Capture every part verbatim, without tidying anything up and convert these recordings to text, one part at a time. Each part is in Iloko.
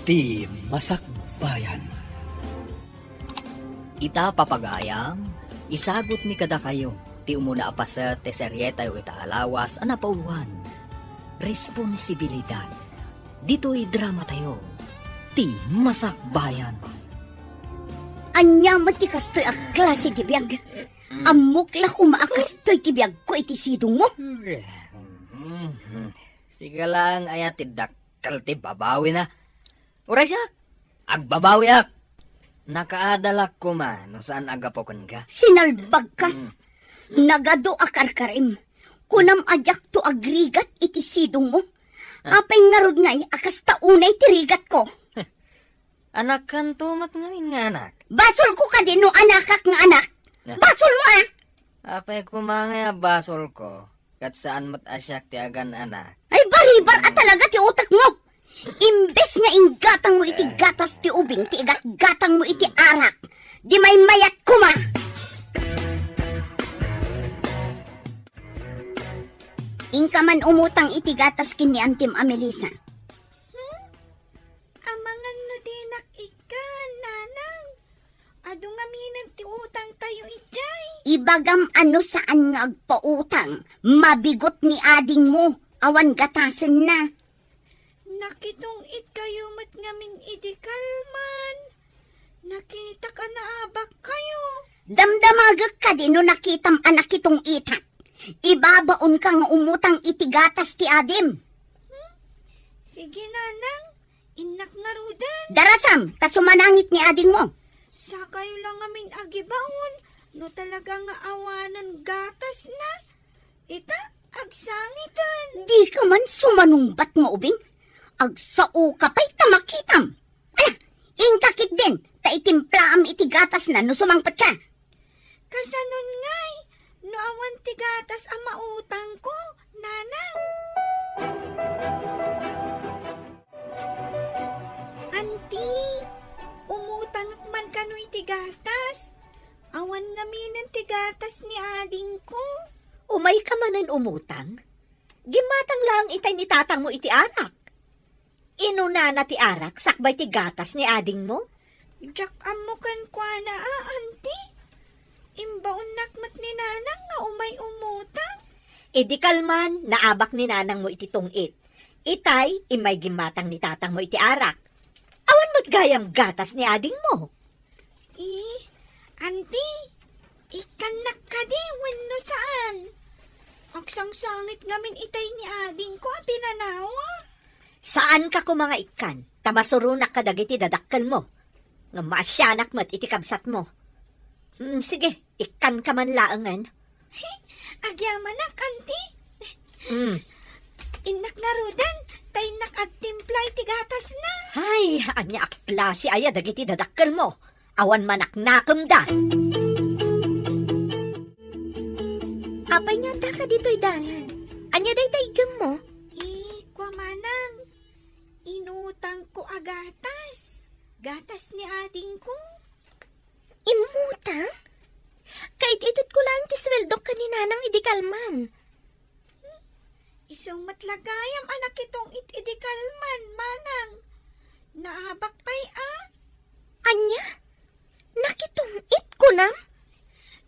Ti Masakbayan. Ita, papagayam, isagutmi kadakayo ti umuna a paset ti serietayo ita a lawas a napauluan, Responsibilidad. Ditoy dramatayo, Ti Masakbayan. Ania met ti kastoy a klase ti biag? Ammok la koma a kastoy ti biagko iti sidongmo. Sika laeng aya ti dakkel ti babawina? Uray siak, agbabawiak. Nakaadalak koma no saan a gapu kenka. Sinalbagka. Mm. Nagadu a karkarim. Kunam a diakto agrigat iti sidongmo. Ah. Apay ngarud ngay a kasta unay ti rigatko? Anakkanto met ngamin nga anak. Basolko kadi no anakak nga anak? Ah. Basolmo, a? Apay koma ngay a basolko, ket saan met a siak ti agan-anak. Ay, baribar a talaga ti utekmo! Imbes nga inggatangmo iti gatas ti ubing ti igatgatangmo iti arak, di maymayat koma! Inka man umutang iti gatas ken ni Antim a Melissa. Hmm? Amangan no dinak ikkan, nanang. Adu ngaminen ti utangtayo idiay. Ibagam a no saan nga agpautang, mabigot ni adingmo, awan gatasenna. Nakitong-it kayo met ngamin idi kalman. Nakitak a naabak kayo. Damdamagek kadi no nakitam a nakitong-itak. Ibabaonka nga umutang iti gatas ti adim. Hmm? Sige, nanang. Innak ngaruden. Darasam, ta sumanangit ni adingmo. Sakayo la ngamin agibaon, no talaga nga awanen gatasna. Ita, agsangiten. Dika man sumanungbat nga ubing. Agsaoka pay ta makitam. Ala, inka ketdin, ta itimplaam iti gatasna no sumangpetka. Kasanon ngay, no awan ti gatas a mautangko, nanang? Anti, umutangak man kano iti gatas. Awan ngaminen ti gatas ni adingko. Umayka manen umutang? Gimmatang laeng itay ni tatangmo iti arak. Inunana ti arak sakbay ti gatas ni adingmo? Diak ammo kenkuana a, anti. Imbaonnak met ni nanang nga umay umutang. Idi kalman, naabak ni nanangmo iti tong-it. Itay, immay gimmatang ni tatangmo iti arak. Awan met gayam gatas ni adingmo. Eh, anti, ikkannak kadi wenno saan? Agsangsangit ngamin itay ni adingko a pinanawa. Saanka koma nga ikkan, ta masuronak kadagiti dadakkelmo. Ngem maasianak met iti kabsatmo. Hmm, sige, ikkanka man laengen. Agyamanak, anti. Mm. Innak ngaruden, ta innak agtimpla iti gatasna. Ay, ania a klase aya dagiti dadakkelmo? Awan manaknakemda. Apay nga addaka ditoy dalan? Ania dayta iggemmo? Eh, kua manang, inutangko a gatas. Gatas ni adingko. Immutang? Kait-itedko laeng ti sueldok ken ni nanang idi kalman. Isu met la gayam a nakitong-it idi kalman, manang. Naabak pay a? Ania? Nakitong-it, kunam?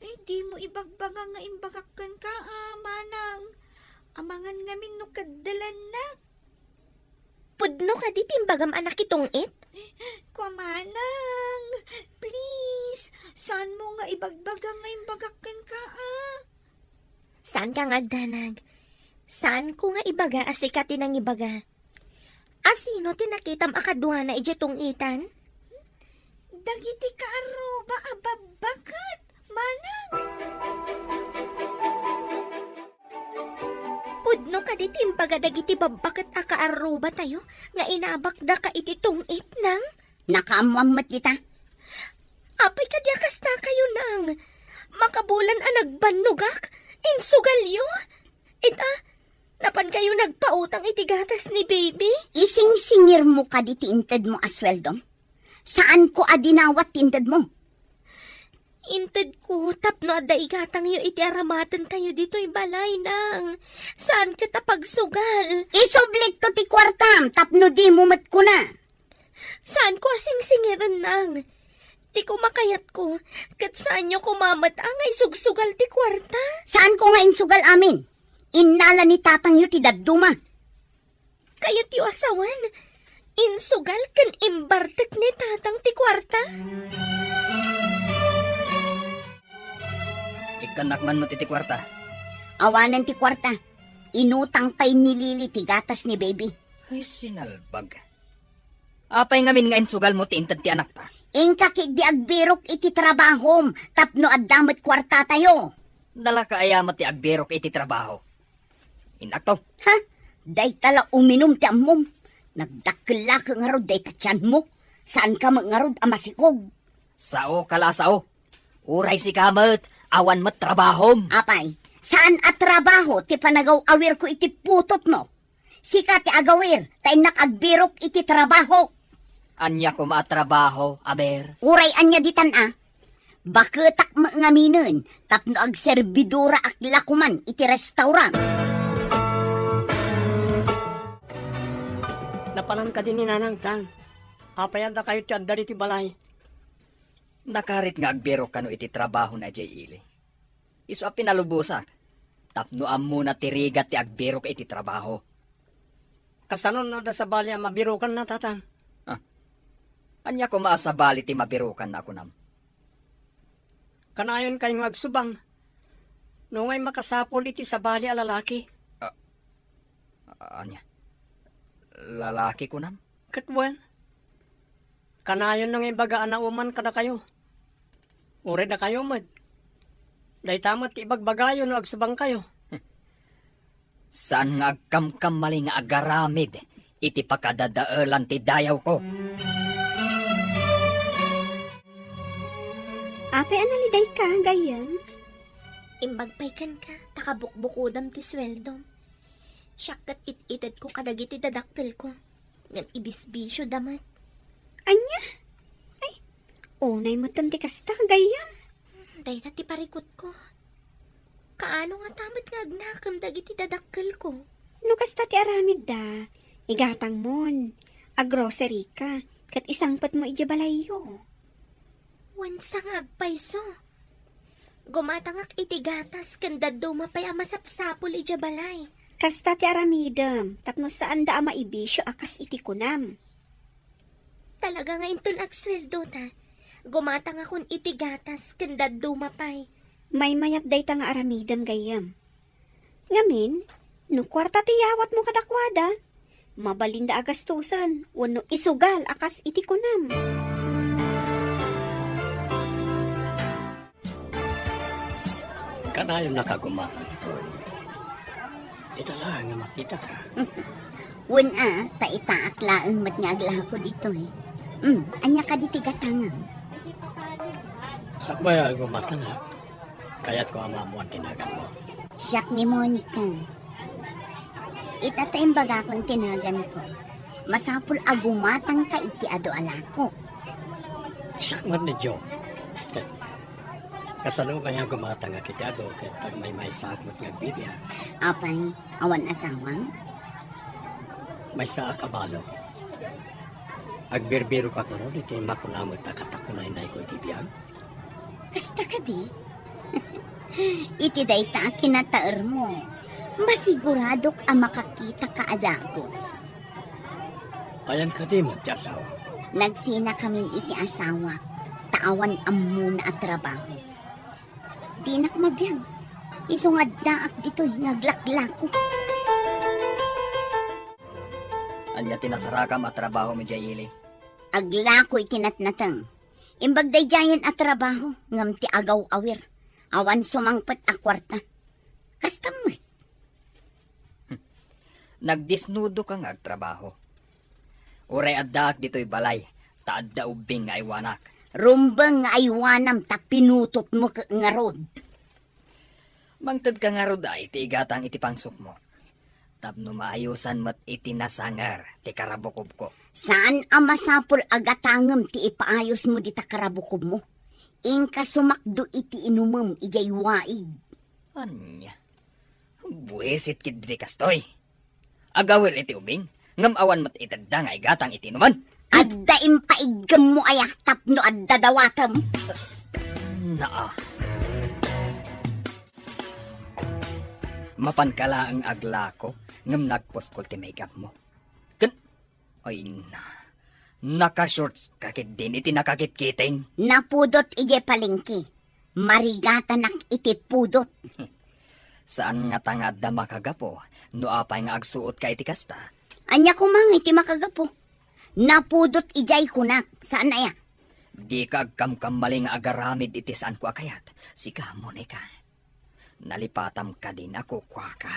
Eh, dimo ibagbaga nga imbagak kenka a, manang. Amangan ngamin no kaddalannak. Pudno kadi ti imbagam a nakitong-it? Kua manang, please, saanmo nga ibagbaga nga imbagak kenka a? Saanka nga agdanag. Saanko nga ibaga a sika ti nangibaga. A sino ti nakitam a kaduana idiay tong-itan? Dagiti kaarruba a babbaket, manang. Pudno kadi ti imbaga dagiti babbaket a kaarrubatayo nga inabakdaka iti tong-it, nang? Nakaammoam met dita. Apay kadi a kastakayo, nang? Makabulan a nagbannogak, insugalyo. Ita, napankayo nagpautang iti gatas ni baby? Isingsingirmo kadi ti intedmo a sueldom? Saanko a dinawat ti intedmo. Intedko tapno adda igatangyo iti aramatentayo ditoy balay, nang. Saan ket a pagsugal. Isublikto ti kuartam tapno dimo met kuna. Saanko a singsingiren, Nang. Ti kumakayatko, ket saanyo koma met a nga isugsugal ti kuarta. Saanko nga insugal amin. Innala ni tatangyo ti dadduma. Kayatyo a sawen, insugal ken imbartek ni tatang ti kuarta? Ikkannak man met iti kuarta. Awanen ti kuarta. Inutang pay ni Lily ti gatas ni baby. Ay, sinalbag. Apay ngamin nga insugalmo ti inted ti anakta? Inka ketdi agbirok iti trabahom tapno adda met kuartatayo. Nalaka aya met ti agbirok iti trabaho? Innakto. Ha? Dayta la uminum ti ammom. Nagdakkel la ka ngarud dayta tianmo. Saanka met ngarud a masikog. Saoka la a sao. Uray sika met, awan met trabahom. Apay, saan a trabaho ti panagaw-awirko iti putotmo? Sika ti agawir, ta innak agbirok iti trabaho. Ania koma a trabaho, aber? Uray ania ditan a? Baketak met ngaminen tapno agserbidoraak la koman iti restaurant. Napalan kadi ni Nanang, Tang? Apay a dakayo ti adda ditoy balay? Nakarit nga agbirok kano iti trabahona idiay ili. Isu a pinalubosak, tapno ammona ti rigat ti agbirok iti trabaho. Kasano no adda sabali a mabirokanna, Tatang? Ah, ania koma a sabali ti mabirokanna a kunam? Kanayon kay nga agsubang. No ngay makasapul iti sabali a lalaki. Ah, ania? Lalaki kunam? Ket wen, kanayon nga ibaga a nauman kadakayo. Uray dakayo met. Dayta met ti ibagbagayo no agsubangkayo. Saan nga agkamkamali nga agaramid iti pakadadaelan ti dayawko. Apay a nalidayka, gayyem? Imbag pay kenka, ta kabukbukodam ti sueldom. Siak ket it-itedko kadagiti dadakkelko. Ngem ibisbisioda met. Ania? Ay, unay metten ti kasta, gayyem. Dayta ti parikutko. Kaano ngata met nga agnakem dagiti dadakkelko? No kasta ti aramidda, igatangmon, agroceryka, ket isangpetmo idiay balayyo. Wen sa nga agpayso. Gumatangak iti gatas ken dadduma pay a masapsapul idiay balay. Kasta ti aramidem tapno saanda a maibisio a kas iti kunam. Talaga nga inton agsueldota, gumatangakon iti gatas ken dadduma pay. Maymayat dayta nga aramidem, gayyem. Ngamin, no kuarta ti yawatmo kadakuada, mabalinda a gastusen wenno isugal a kas iti kunam. Kanayon a kagumatang ditoy. Ita laeng nga makitaka. Wen a, ta itaak laeng met nga aglako ditoy. Hmm, ania kadi ti gatangem? Sakbay a gumatangak, kayatko a maammoan ti naganmo. Siak ni Monica. Ita ta imbagakon ti naganko. Masapul a gumatangka iti adu a lako. Siak met ni Jo. Kasano kaya gumatangak iti adu ket agmaymaysaak met nga agbibiag? Apay, awan asawam? Maysaak a balo. Agbirbirokak ngarud iti makuna met a katakunaynayko iti biag. Kasta kadi? Iti dayta a kinataermo, masiguradok a makakitaka a dagus. Ayan kadi met ti asawa? Nagsinakamin iti asawa, ta awan ammona a trabaho. Dinak mabiag. Isu nga addaak ditoy nga aglaklako. Ania ti nasarakam a trabaho idiay ili? Aglako iti natnateng. Imbag daydiayen a trabaho ngem ti agaw-awir. Awan sumangpet a kuarta. Kasta met. Nagdisnudoka nga agtrabaho. Uray addaak ditoy balay, ta adda ubbing nga aywanak. Rumbeng nga aywanam ta pinutotmo ket ngarud. Mangtedka ngarud a iti igatang iti pangsukmo. Tapno maayosan met iti nasanger ti karabukobko. Saan a masapul a gatangem ti ipaayosmo dita karabukobmo. Inka sumakdo iti inumem idiay waig. Ania? Buisit ketdi kastoy. Agawil iti ubing, ngem awan met itedda nga igatang iti inuman. Adda impaiggemmo aya tapno adda dawatem? Naa. Mapanka laeng aglako, ngem nagpuskol ti maigapmo. Ken, ay na, naka-shorts ka ketdin iti nakakitkiting? Napudot idiay palengke. Marigatanak iti pudot. Saan ngata nga adda makagapu no apay nga agsuot ka iti kasta? Ania koma nga iti makagapu? Napudot idiay kunak, saan aya? Dika agkamkamali nga agaramid iti saanko a kayat. Sika, Monica. Nalipatam kadin a kukuaka.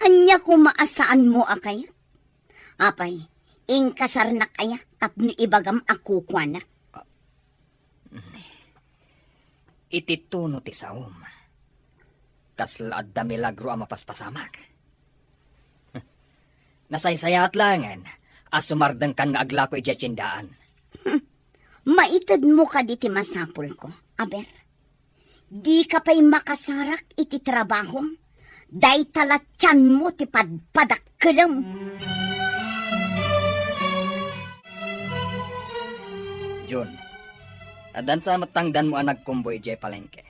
Ania koma a saanmo a kayat? Apay, inkasarnak aya tapno ibagam a kukuanak? Iti tuno ti saom, kasla adda milagro a mapaspasamak. Nasaysayaat laengen a sumardengkan nga aglako idiay tiendaan. Maitedmo kadi ti masapulko, aber? Dika pay makasarak iti trabahom? Dayta la tianmo ti padpadakkelem. Jun, addan sa met tangdanmo a nagkumboy idiay palengke.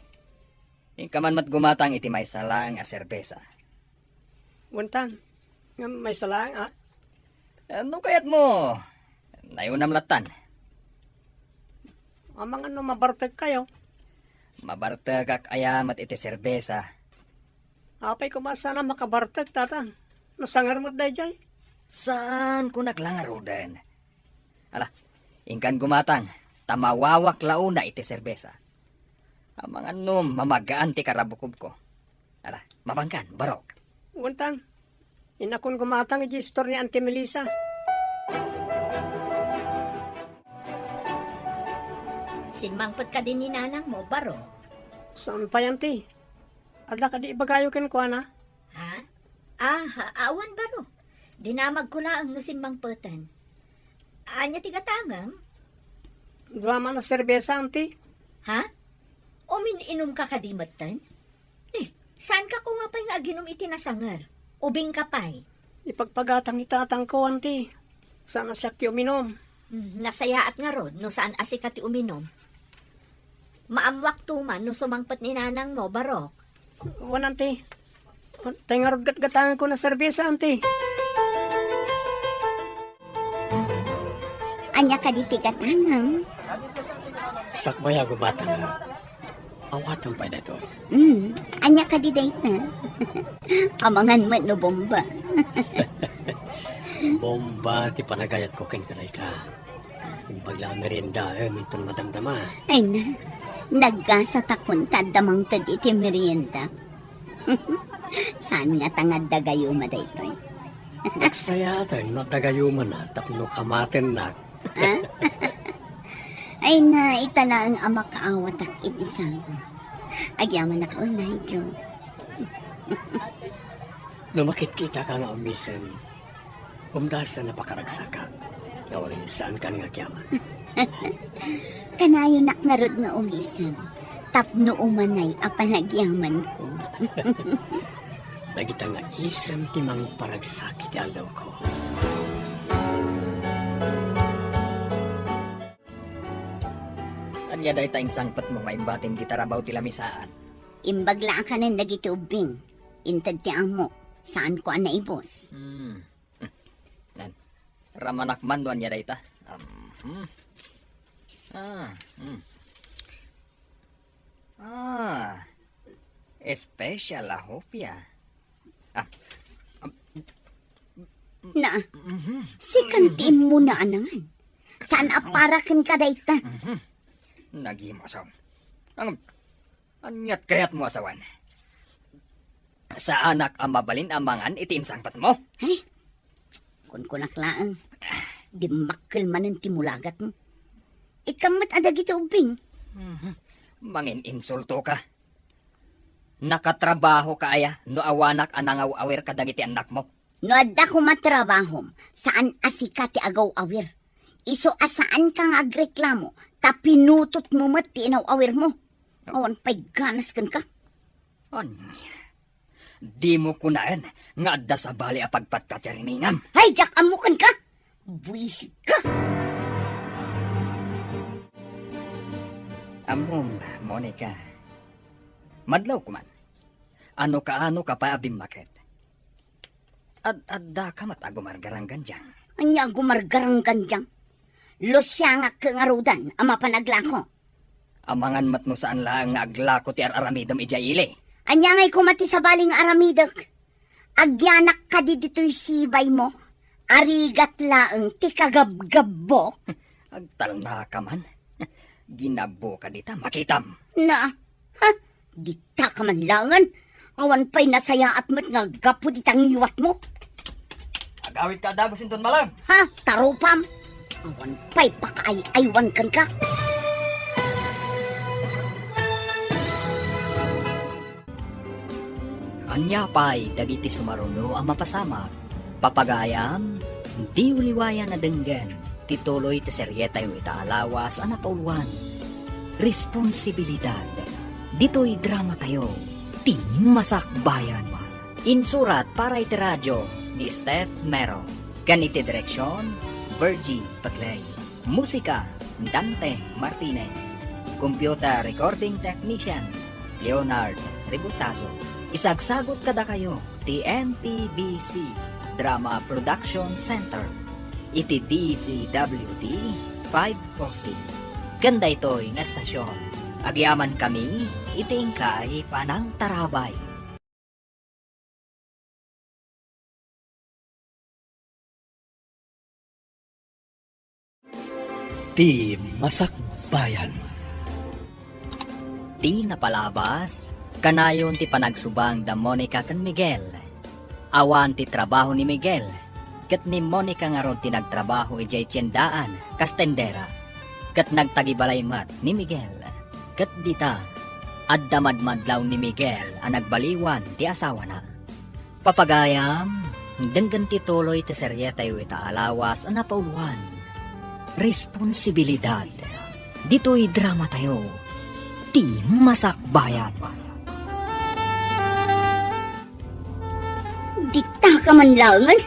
Inka man met gumatang iti maysa laeng a serbesa. Wen tang, ngem maysa laeng, a? Eh, no kayatmo, nayunam lattan. Amangan no mabartegkayo? Mabartegak aya met iti serbesa. Apay koma saan a makabartek, tatang? Nasanger met daydiay. Saan ko naglangaruden? Ala, inkan gumatang, ta mawawak la una iti serbesa. Amangan no mamagaan ti karabukobko. Ala, mabangkan, barok. Wen tang, innakon gumatang iti istor ni Auntie Melissa. Simmangpet kadi ni nanangmo, barok? Saan pay, Auntie. Adda kadi ibagayo kenkuana? Ha? Ah, ha, awan barok. Dinamagko laeng no simmangpeten. Ania ti gatangem? Dua man a serbesa, Auntie. Ha? Umin-inumka kadi metten? Eh, saanka koma pay nga aginum iti nasanger? Ubingka pay. Ipagpagatang ni tatangko, Auntie. Saan a siak ti uminum. Hmm, nasayaat ngarud no saan a sika ti uminum. Maammoak tuman no sumangpet ni nanangmo, barok. Wen, Auntie. Tay ngarud gatgatangenko a serbesa, Auntie. Ania kadi ti gatangem? Sakbay a gubatangak. Awatem pay daytoy. Hmm, ania kadi dayta? Amangan met no bomba. Bomba ti panagayatko kenka dayta. Imbag la a meriendaem inton madamdama. Ay na, naggasatakon ta adda mangted iti merienda. Saan ngata nga adda gayuma daytoy? Nagsayaaten no adda gayumana tapno kamatennak. Ah? Ay na, ita laeng a makaawatak iti sago. Agyamanak unay, Joe. No makitkitaka nga umisem, umdasan a pakaragsakak, nga wen, saankan nga agyaman. Kanayonak ngarud nga umisem, tapno umanay a panagyamanko. Dagita nga isem ti mangparagsak iti allawko. Ania dayta insangpetmo nga imbatim ti tarabaw ti lamisaan? Imbag la a kanen dagiti ubbing. Inted ti ammok. Saanko a naibus. Hmm. Nan, ramanak man no ania dayta. Um, hmm. Ah, hmm. Ah, special a hopia. Ah, um, Na, mhm. Sikan ti immuna a nangan. Saan a para kenka dayta? Mhm. Nagimasaw. Ang, aniat kayatmo a sawen? Saanak a mabalin a mangan iti insangpetmo? Ay, kunkunak laeng. Dimmakkel manen ti mulagatmo. Ikkan met a dagiti ubbing. Mhm. Mangin-insulto ka. Nakatrabaho ka aya no awanak a nangaw-awir kadagiti annakmo? No adda koma trabahom, saan a sika ti agaw-awir. Isu a saanka nga agreklamo, ta pinutotmo met ti inaw-awirmo. Awan pay ganas kenka. Ania? Dimo kunaen nga adda sabali a pagpatpatirimingan? Ay, diak ammo kenka! Buisit ka! Ammom, Monica. Madlaw koman. Ano kaano ka pay a bimmaket? Ad-adda ka met a gumargaranggan diang. Ania a gumargaranggan diang? Lusiangak ngaruden a mapan aglako. Amangan met no saan laeng nga aglako ti ar-aramidem idiay ili. Ania ngay koma ti sabali nga aramidek? Agyanak kadi ditoy sibaymo? Arigat laeng ti kagabgabbok? Agtalna ka man. Ginabbo ka dita, makitam. Na, ha? Dita ka man laengen. Awan pay nasayaat met nga gapu dita ngiwatmo. Agawid ka a dagus inton malem. Ha? Tarupam? Awan pay pakaay-aywan kenka. Ania pay dagiti sumaruno a mapasamak? Papagayam, diyo liwayan a denggen ti tuloy ti serietayo ita a lawas a napauluan, Responsibilidad. Ditoy dramatayo, ti Masakbayan. Insurat para iti radio ni Steph Mero, ken iti direksion, Virgie Pegley. Musika, Dante Martinez. Computer recording technician, Leonard Ributazo. Isagsagut kadakayo ti M P B C Drama Production Center iti D Z W T five forty. Ken daytoy nga estasion, agyamankami iti inkay panangtarabay. Ti Masakbayan. Ti napalabas, kanayon ti panagsubang da Monica ken Miguel. Awan ti trabaho ni Miguel, ket ni Monica ngarud ti nagtrabaho idiay tiendaan kas tendera, ket nagtagibalay met ni Miguel. Ket dita, adda madmadlaw ni Miguel a nagbaliwan ti asawana. Papagayam, denggen ti tuloy ti serietayo ita a lawas a napauluan, Responsibilidad. Ditoy dramatayo, ti Masakbayan. Dita ka man laengen?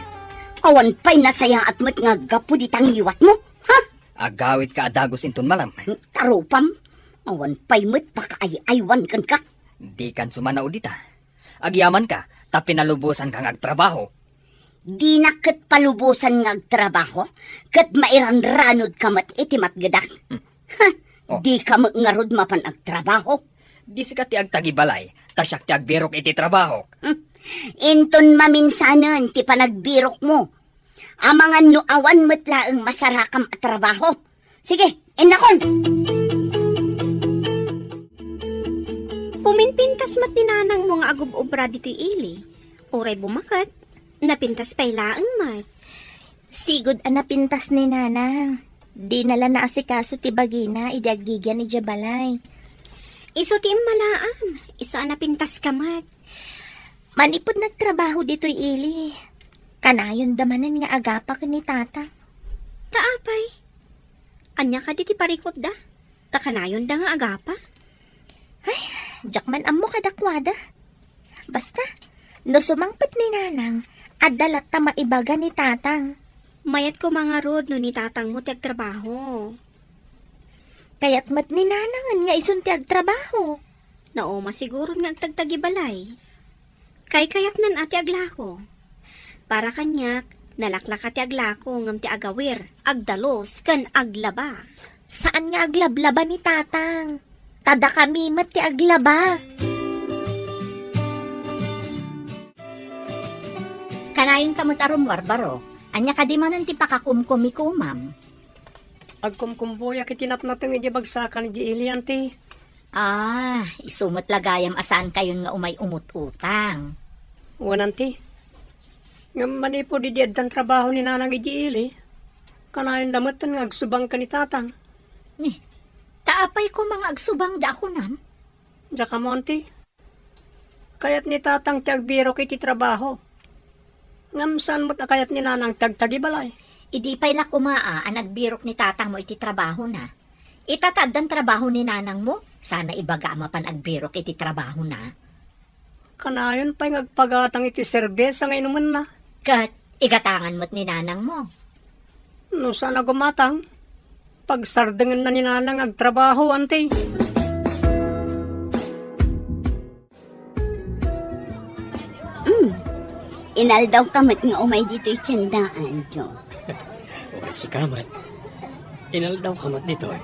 Awan pay nasayaat met nga gapu dita ngiwatmo? Ha? Agawid ka a dagus inton malem. Tarupam, awan pay met pakaay-aywan kenka. Dikan sumanao dita. Agyamanka, ta pinalubosanka nga agtrabaho. Dinak ket palubosan nga agtrabaho, ket mairanranod ka met iti matgedak. Hmm. Ha! Oh. Di ka met ngarud mapan agtrabaho. Di sika ti agtagibalay, ta siak ti agbirok iti trabahok. Hmm. Inton maminsanen ti panagbirokmo. Amangan no awan met laeng masarakam a trabaho. Sige, innakon! Puminpintas met ni nanangmo nga agub-ubra ditoy ili. Uray bumaket, napintas pay laeng met. Sigud a napintas ni nanang. Dina la naasikaso ti bagina idi aggigian idiay balay. Isu ti immalaam, isu a napintaska met. Manipud nagtrabaho ditoy ili, kanayonda manen nga agapa ken ni tatang. Ta apay? Ania kadi ti parikutda? Ta kanayonda nga agapa? Ay, diak man ammo kadakuada. Basta, no sumangpet ni nanang, adda latta maibaga ni tatang. Mayat koma ngarud no ni tatangmo ti agtrabaho. Kayat met ni nanangen nga isun ti agtrabaho. Nauma sigurod nga agtagtagibalay. Kaykayatnan a ti aglako. Para kaniak, nalaklaka ti aglako ngem ti agawir, agdalus, ken aglaba. Saan nga aglablaba ni tatang. Ta dakami met ti aglaba. Kanayonka met a rummuar, baro. Ania kadi manen ti pakakumkumikumam? Agkumkumbuyak iti natnateng idiay bagsakan idiay ili, anti. Ah, isu met la gayam a saankayon nga umay umut-utang. Wen, anti. Ngem manipud idi addan trabaho ni nanang idiay ili, kanayonda metten nga agsubang ken ni tatang. Ni, ta apay koma nga agsubangda a kunam? Diak ammo, anti. Kayat ni tatang ti agbirok iti trabaho. Ngem saan met a kayat ni nanang ti agtagibalay. Idi pay la koma a, a nagbirok ni tatangmo iti trabahona. Ita ta addan trabaho ni nanangmo, sana ibaga a mapan agbirok iti trabahona. Kanayon pay nga agpagatang iti serbesa nga inumenna. Ket igatangan met ni nanangmo. No saan a gumatang, pagsardengenna ni Nanang agtrabaho, anti. Mm. Inaldaw ka met nga umay ditoy tiendaan, Jo. Uray sika met. Inaldaw ka met ditoy.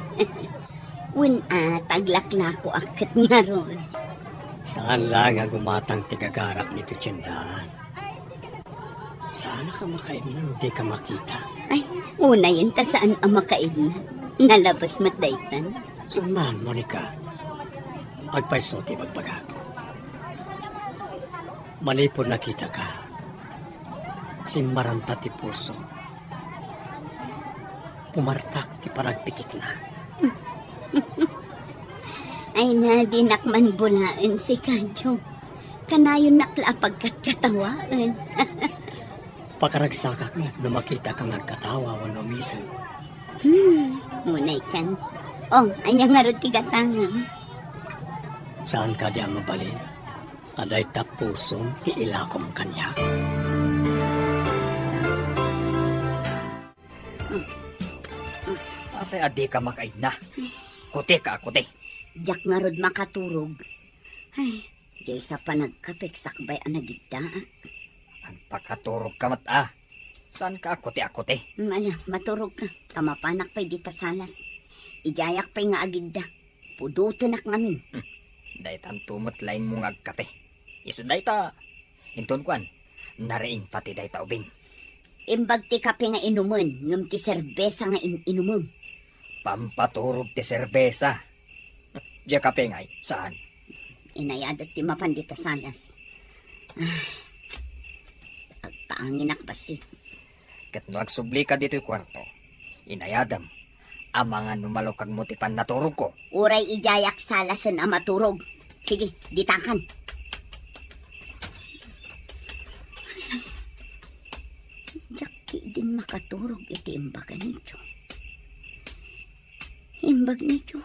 Wen a, taglaklakoak ket ngarud. Saan la nga gumatang ti gagarak ditoy tiendaan. Saan ka makaidna no di ka makita? Ay, unayen ta saan a makaidna. Nalabas met daytan. Saan man, Monica? Agpayso ti bagbagak. Manipud nakitaka, simmaranta ti pusok. Pumartak ti panagpikitna. Ay na, dinak man bulaen sika, Jo. Kanayonnak la a pagkatkatawaen. Pakaragsakak met no makitaka nga agkatawa wenno umisag. Hmm, unay kan. Oh, ania ngarud ti gatangem? Saan kadi a mabalin a dayta pusom ti ilakom kaniak? Apay a dika makaidna? Kutek a kutek. Diak ngarud makaturog. Ay, diay sa panagkapek sakbay a nagiddaak. Agpakaturogka met a. Saanka a kuti-kuti? Mm, ala, maturogka. Ta mapanak pay dita salas. Idiayak pay nga agidda. Pudotenak ngamin. Hmm. Daytanto met laengmo nga agkape. Isu dayta, inton kuan, nariing pati dayta ubing. Imbag ti kape nga inumen, ngem ti serbesa nga in-inumem. Pampaturog ti serbesa. Diay kape ngay, saan? Inayadak ti mapan dita salas. Ah, agpaanginak bassit. Ket no agsublika ditoy kuarto, inayadem, amangan no malukagmo ti pannaturogko. Uray idiayak salasen a maturog. Sige, ditakan. Diak ketdin makaturog iti imbaga ni Jo. Imbag ni Jo,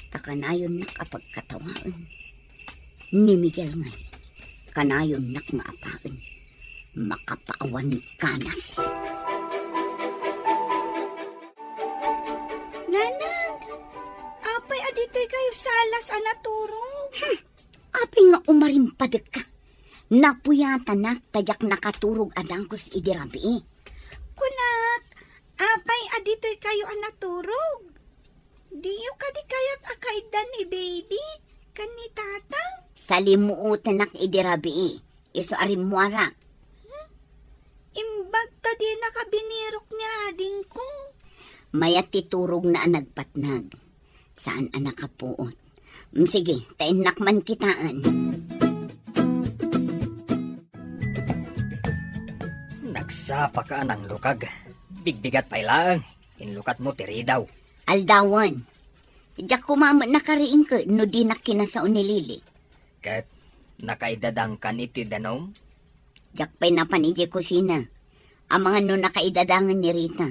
ta kanayonnak a pagkatawaen. Ni Miguel ngay, kanayonnak nga apaen. Makapaawan kanas. Nanang, apay a ditoy kayo salas a naturog? Hmm, apay nga umarimpadek ka? Napuyatanak ta diak nakaturog a dagus idi rabii. Kunak, apay a ditoy kayo a naturog? Diyo kadi kayat a kaiddan ni baby ken ni tatang? Salimuotenak idi rabii, isu a rimmuarak. Hmm? Imbag ta dinaka binirok ni adingko. Mayat ti turogna a nagpatnag. Saan a nakapuot. Mm, sige, ta innak man kitaen. Nagsapaka a nanglukag. Bigbigat pay laeng. Inlukatmo ti ridaw. Aldawen. Diak koma met nakariingken no dinak kinasao ni Lily. Ket nakaidadangkan iti danum? Diak pay napan idiay kusina. Amangan no nakaidadangen ni Rita.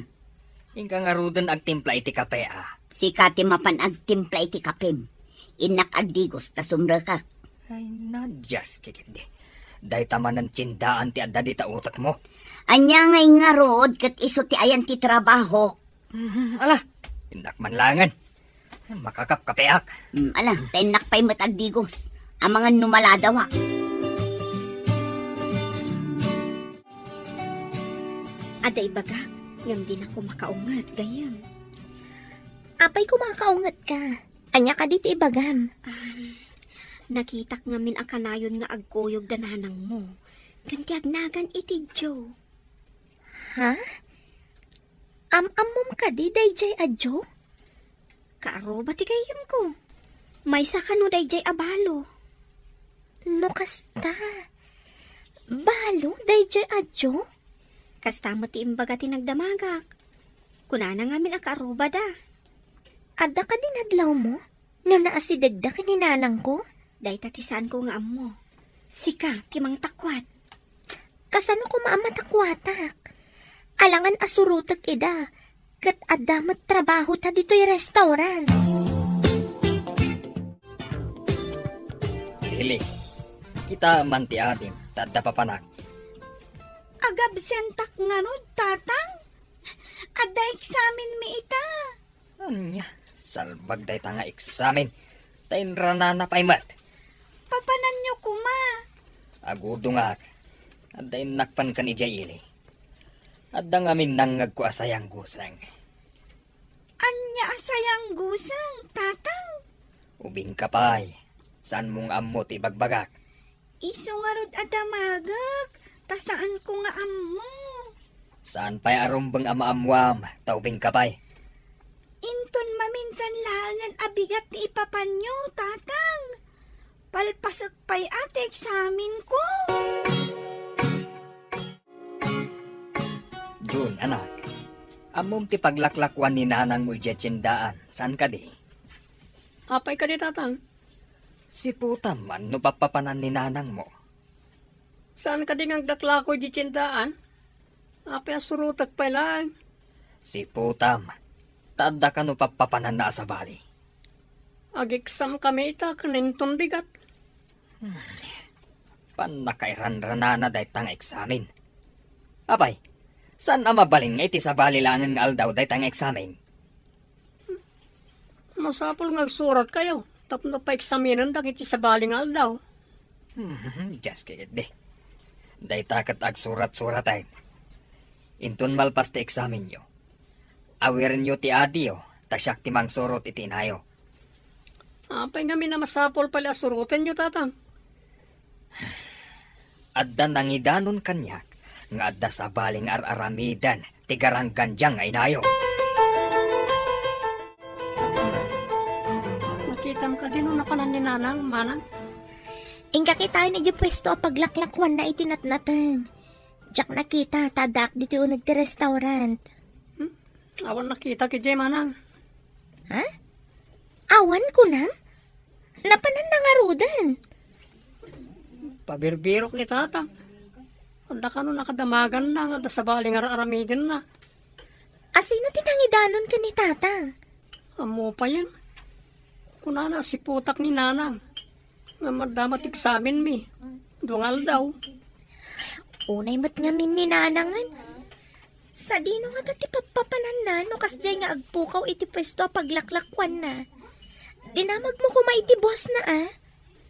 Inka ngaruden agtimpla iti kape, a. Sika ti mapan agtimpla iti kapem. Innak agdigos ta sumrekak. Ay, nadias, kikitdi. Dayta manen tiendaan ti adda dita utekmo. Ania ngay ngarud ket isu ti ayan ti trabaho? Mhm, ala, innak man laengen. Makakapkapeak. Mm, ala, ta innak pay met agdigos. Amangan no maladawa. Adda ibagak, ngem dinak koma kaunget, gayyem. Apay koma a kaungetka? Ania kadi ti ibagam? Um, nakitak ngamin a kanayon nga agkuyog da nanangmo. Ken ti agnagan iti Jo. Ha? Am-ammom kadi daydiay a Jo? Kaaruba ti gayyemko. Maysa kano daydiay a balo. No kasta, balo daydiay a Jo? Kasta met ti imbaga ti nagdamagak. Kunana ngamin a kaarubada. Adda kadi nadlawmo? No naasidegda ken ni nanangko? Dayta ti saanko nga ammo. Sika ti mangtakwat. Kasano koma a matakwatak? Alangan a surotek ida, ket adda met trabahota ditoy restaurant. Lili, kita man ti adim, ta adda papanak. Agabsentak ngarud, Tatang? Adda eksamenmi ita. Ania, salbag dayta nga eksamen. Ta inranana pay met. Papananyo koma. Agudongak. Adda innak pan ken idiay ili. Adda ngamin nangngegko a sayangguseng. Ania a sayangguseng, Tatang? Ubingka pay. Saanmo nga ammo ti ibagbagak? Isu ngarud a damagek, ta saanko nga ammo. Saan pay a rumbeng a maammuam, ta ubingka pay. Inton maminsan laengen a bigat ti ipapanyo, Tatang. Palpasek pay a ti eksamenko. Jun, anak, ammom ti paglaklakuan ni nanangmo idiay tiendaan, saan kadi? Apay kadi, Tatang? Siputam man no pappapanan ni nanangmo. Saan kadi nga aglaklako idiay tiendaan? Apay a surotek pay laeng? Siputam, ta adda kano pappapananna a sabali. Ageksamkami ita ken inton bigat. Pannakairanranana dayta nga eksamen. Apay, saan a mabalin nga iti sabali laengen nga aldaw dayta nga eksamen? Masapul nga agsuratkayo tapno paeksaminendak iti sabali nga aldaw. Hmm, just kidding. Dayta ket agsurat-suratan. Inton malpas ti eksamenyo, awirenyo ti adiyo, ta siak ti mangsurot iti inayo. Apay ngamin a masapul pay a surotenyo, Tatang? Adda nangidanon kaniak nga adda sabali nga ar-aramiden ti garanggandiang nga inayo. Nakitam kadi no napanan ni Nanang, Manang? Inka kitaen idiay puesto a paglaklakuanna iti natnateng. Diak nakita, ta addaak ditoy uneg ti restaurant. Hmm? Awan nakitak idiay, Manang. Ha? Awan kunam? Napananna ngaruden. Pabirbirok ni Tatang. Adda kano nakadamaganna nga adda sabali nga ar-aramidenna. Asino ti nangidanon ken ni Tatang? Ammo payen. Kunana a siputak ni Nanang. Ngem adda met eksamenmi. Dua nga aldaw. Unay met ngamin ni Nanangen. Sadino ngata ti pappapananna no kasdiay nga agpukaw iti puesto a paglaklakuanna? Dinamagmo koma iti bossna, a?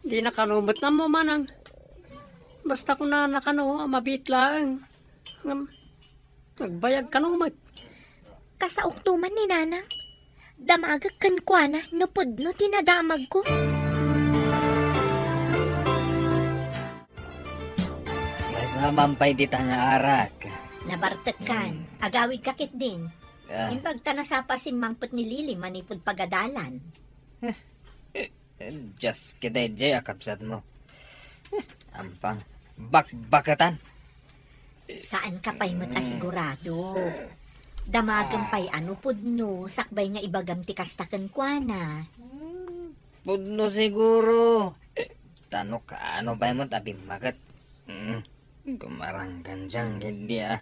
Dina kano met ammo, Manang. Basta kunana kano a mabiit laeng. Ngem, agbayag kano met. Kasaokto man ni Nanang. Damagek kenkuana no pudno ti nadamagko. Masaman pay dita nga arak. Nabartekkan. Hmm. Agawidka ketdin. Ah. Imbag ta nasapa simmangpet ni Lily manipud pagadalan. Just kidaydiay a kabsatmo. Ampang, bakbaketan. Saanka pay met a sigurado. Damagem pay a no pudno, sakbay nga ibagam ti kasta kenkuana. Hmm, pudno siguro. Ta no kaano pay met a bimmaket. Hmm, gumaranggandiang ketdi a.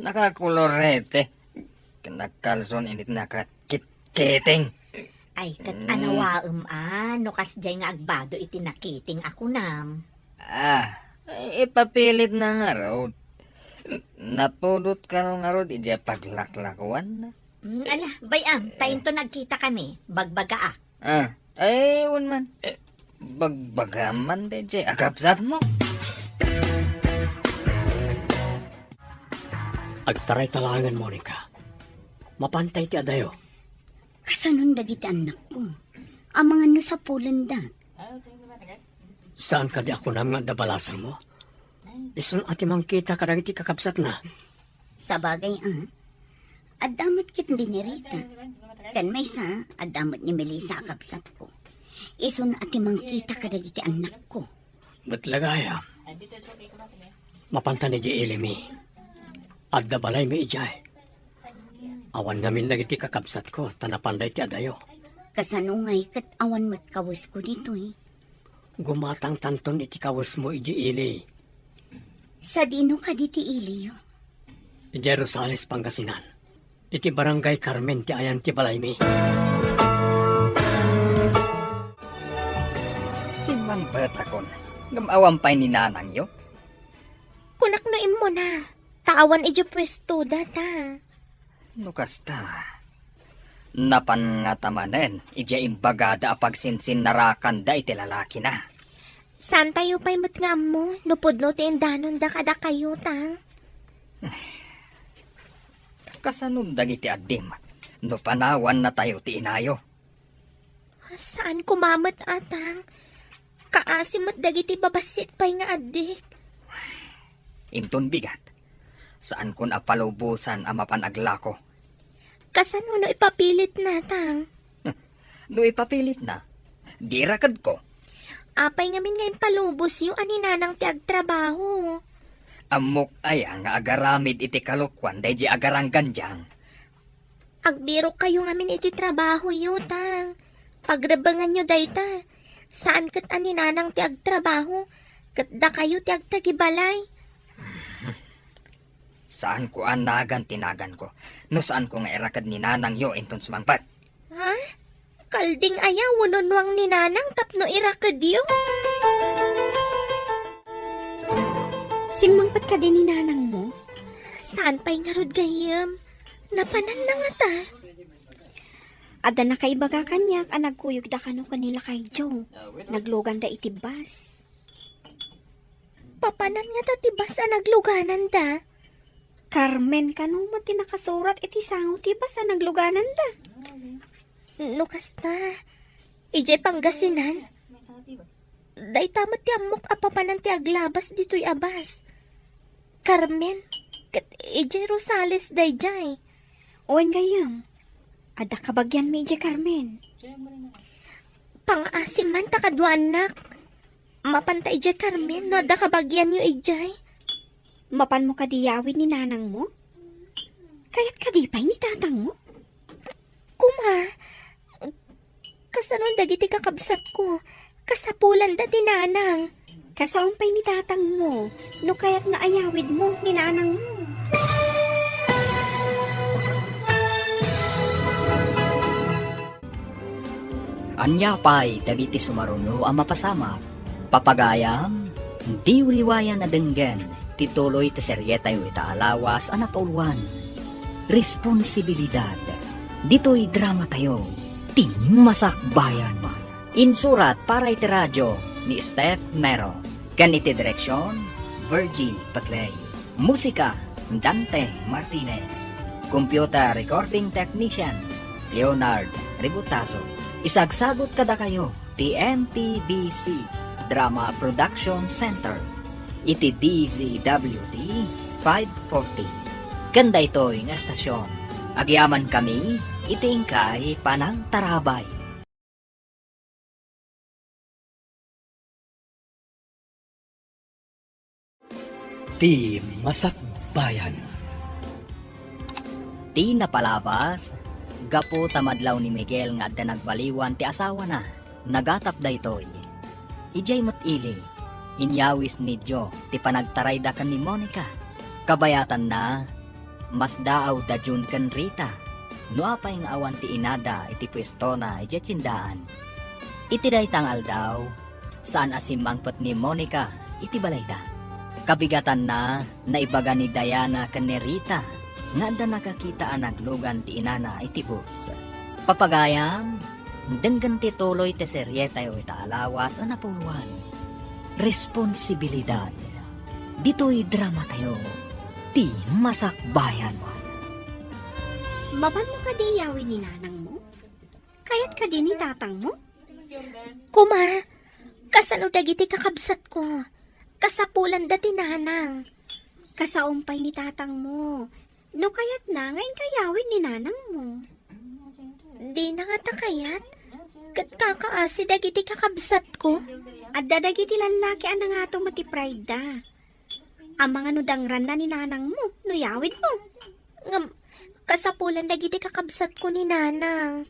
Nakakolorete. Ken nagkalson init nakakitkiting. Ay, ket anawaem a, no kasdiay nga agbado iti nakiting a kunam. Ah, ipapilitna ngarud. Napudot kano ngarud idiay paglaklakuanna. Mm, ala, bay-am, ta inton nagkitakami, bagbagaak. Ah, ay, wen man. Eh, bagbagam man daydiay a kabsatmo. Agtaray ta laengen, Monica. Mapantay ti adayo. Kasanon dagiti annakko? Amangan no sapulendak. Saan kadi a kunam nga adda balasangmo? Isun a ti mangkita kadagiti kakabsatna. Sabagay a, adda met ket ni Rita. Ken maysa, adda met ni Melissa a kabsatko. Isun a ti mangkita kadagiti annakko. Met la gayam, mapantan idiay ilimi. Adda balaymi idiay. Awan ngamin dagiti kakabsatko, ta napanda iti adayo. Kasano ngay ket awan met kawesko ditoy? Gumatangtanton iti kawesmo idiay ili. Sadino kadi ti iliyo? Idiay Rosales, Pangasinan. Iti Barangay Carmen ti ayan ti balaymi. Simmangpetakon, ngem awan pay ni nanangyo? Kunak no immuna, ta awan idiay puestoda ta. No kasta, napan ngata manen idiay imbagada a pagsinsinnarakanda iti lalakina. Saantayo pay met nga ammo no pudno ti indanonda kadakayo, Tang. Kasanon dagiti addim no panawannatayo ti inayo? Saan koma met, Tang. Kaasi met dagiti babassit pay nga addik. Inton bigat, saankon a palubosan a mapan aglako. Kasano no ipapilitna, Tang? No ipapilitna, di irakedko. Apay ngamin nga impalubosyo a ni Nanang ti agtrabaho? Ammok aya nga agaramid iti kalokuan daydi agaranggandiang? Agbirokkayo ngamin iti trabahoyo, Tang. Pagrebenganyo dayta. Saan ket a ni Nanang ti agtrabaho, ket dakayo ti agtagibalay. Saanko a nagan ti naganko no saanko nga iraked ni Nanangyo inton sumangpet. Ha? Kalding aya wenno nuang ni Nanang tapno irakedyo? Simmangpet kadi ni Nanangmo? Saan pay ngarud gayyem? Napananna ngata. Adda nakaibaga kaniak a nagkuyogda kano ken ni Lakay Joe. Nagluganda iti bus. Papanan ngata ti bus a naglugananda? Carmen kano met ti nakasurat iti sango ti bus a naglugananda. No kasta, idiay Pangasinan, dayta met ti ammok a papanan ti aglabas ditoy a bus. Carmen, ket idiay Rosales daydiay. Wen gayyem, adda kabagianmi idiay Carmen. Pangaasim man ta kaduaannak. Mapanta idiay Carmen no adda kabagianyo idiay. Mapanmo kadi yawid ni Nanangmo? Kayat kadi pay ni Tatangmo? Koma, kasano dagiti kakabsatko? Kasapulanda ti Nanang. Kasaon pay ni Tatangmo, no kayat nga ayawidmo ni Nanangmo. Ania pay dagiti sumaruno a mapasamak? Papagayam, diyo liwayan a denggen ti tuloy ti serietayo ita a lawas a napauluan. Responsibilidad. Ditoy dramatayo, ti Masakbayan. Insurat para iti radio ni Steph Mero, ken iti direksion, Virgie Paclay. Musika, Dante Martinez. Computer recording technician, Leonard Ributaso. Isagsagut kadakayo ti M P B C Drama Production Center iti D Z W T five forty. Ken daytoy nga estasion, agyamankami iti inkay panangtarabay. Ti Masakbayan. Ti napalabas, gapu ta madlaw ni Miguel nga adda nagbaliwan ti asawana, nagatap daytoy. Idiay met ili, inyawis ni Joe ti panagtarayda ken ni Monica. Kabayatanna, masdaawda Jun ken Rita, no apay nga awan ti inada iti puestona idiay tiendaan. Iti dayta nga aldaw, saan a simmangpet ni Monica iti balayda. Kabigatanna, naibaga ni Diana ken ni Rita nga adda nakakita a naglugan ti inana iti bus. Papagayam, denggen ti tuloy ti serietayo ita a lawas a napauluan. Responsibilidad. Ditoy dramatayo, ti Masakbayan. Mapanmo kadi yawid ni Nanangmo? Kayat kadi ni Tatangmo? Kuma, kasano dagiti kakabsatko? Kasapulanda ti Nanang. Kasaom pay ni Tatangmo. No kayatna nga inkay yawid ni Nanangmo. Dina ngata kayat. Ket kakaasi dagiti kakabsatko. Adda dagiti lallaki a nangato met ti pride-da. Amangan no dangranna ni Nanangmo no yawidmo. Ngem, kasapulan dagiti kakabsatko ni Nanang.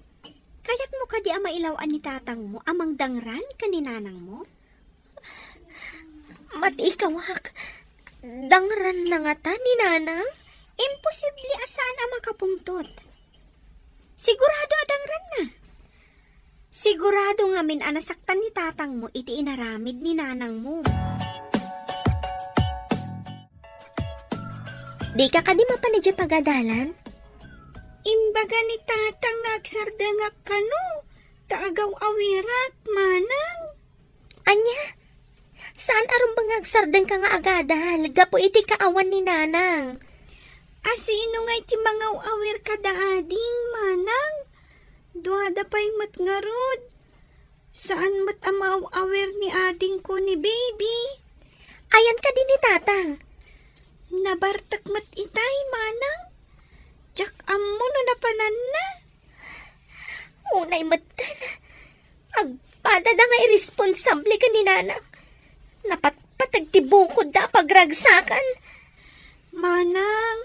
Kayatmo kadi a mailaw-an ni Tatangmo a mangdangran ken ni Nanangmo? Matiikawak, dangranna ngata ni Nanang? Imposible a saan a makapungtot. Sigurado a dangranna. Sigurado ngamin a nasaktan ni Tatangmo iti inaramid ni Nanangmo. Dika kadi mapan idiay pagadalan? Imbaga ni Tatang nga agsardengak kano, ta agaw-awirak, Manang. Ania? Saan a rumbeng nga agsardengka nga agadal gapu iti kaawan ni Nanang? A sino ngay ti mangaw-awir kada ading, Manang? Duada pay met ngarud. Saan met a maaw-awir ni adingko ni Baby. Ayan kadi ni Tatang? Nabartek met itay, Manang. Diak ammo no napananna. Unay metten. Agpadada nga irresponsable ken ni Nanang. Napatpateg ti bukodda a pagragsakan. Manang,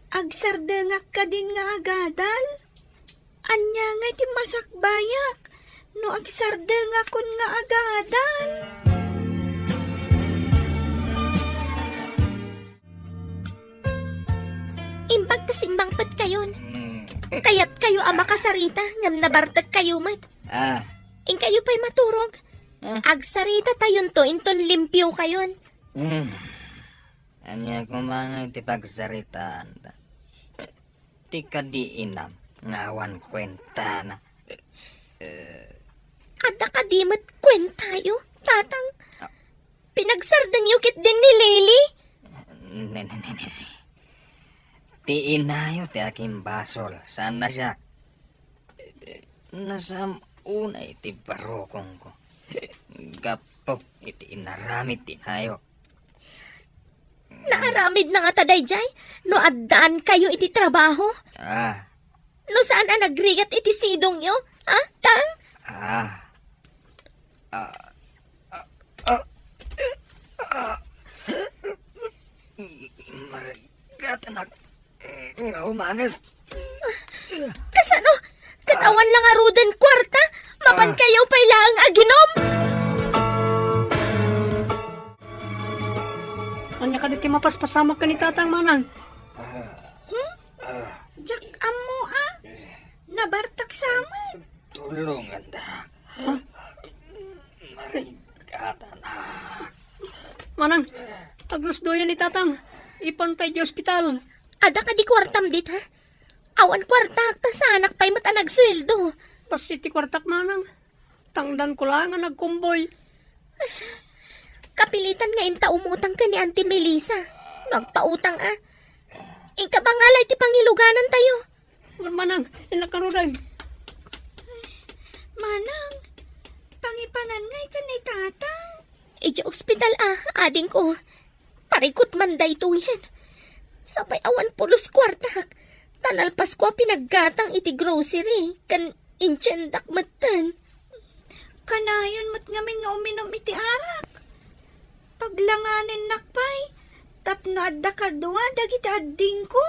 agsardengak kadin nga agadal. Ania ngay ti masakbayak no agsardengakon nga agadal? Imbag ta simmangpetkayon. Mm. Kayatkayo a makasarita, ngem nabartekkayo met. Ah. Inkayo pay maturog. Ah. Agsaritatayon to inton limpiokayon. Mm. Ania koma nga ti pagsaritaan? Ti kadi inam nga awan kuentana. Eh. Adda kadi met kuentayo, Tatang? Ah. Pinagsardengyo ketdin ni Lily? Ne, ne, ne, ne, ne. Ti inayo ti akimbasol, saan na siya? Nasam unay ti barukongko. Gapu iti inaramid ti inayo. Naaramid na ngata daydiay no addaankayo iti trabaho? Ah. No saan a nagrigat iti sidongyo, ha, Tang? Ah. Ah. Ah. Ah. Ah. Marigatanak nga umanges. Kasano? Ket awan la ngaruden kuarta, mapan kayo pay laeng aginom? Ania kadi ti mapaspasamak ken ni Tatang, Manang? Hmm? Diak ammo a. Nabartak sa met. Tulonganda. Huh? Marigatanak. Manang, aglusdoyan ni Tatang. Ipan tayo di ospital. Adda kadi kuartam dit, ha? Awan kuartak, ta saanak pay met a nagsueldo. Bassit ti kuartak, Manang. Tangdanko laeng a nagkumboy. Kapilitan nga inta umutang ken ni Auntie Melissa. No agpautang a. Inka bangala iti pangiluganantayo. Manang, innak ngaruden. Manang, pangipanan ngay ken ni Tatang. Idiay ospital a, adingko. Parikut man daytoyen. Sapay awan pulos kuartak. Ta nalpasko a pinaggatang iti grocery, ken intiendak metten. Kanayon met ngamin nga uminum iti arak. Paglanganinnak pay, tapno adda kadua dagiti addingko.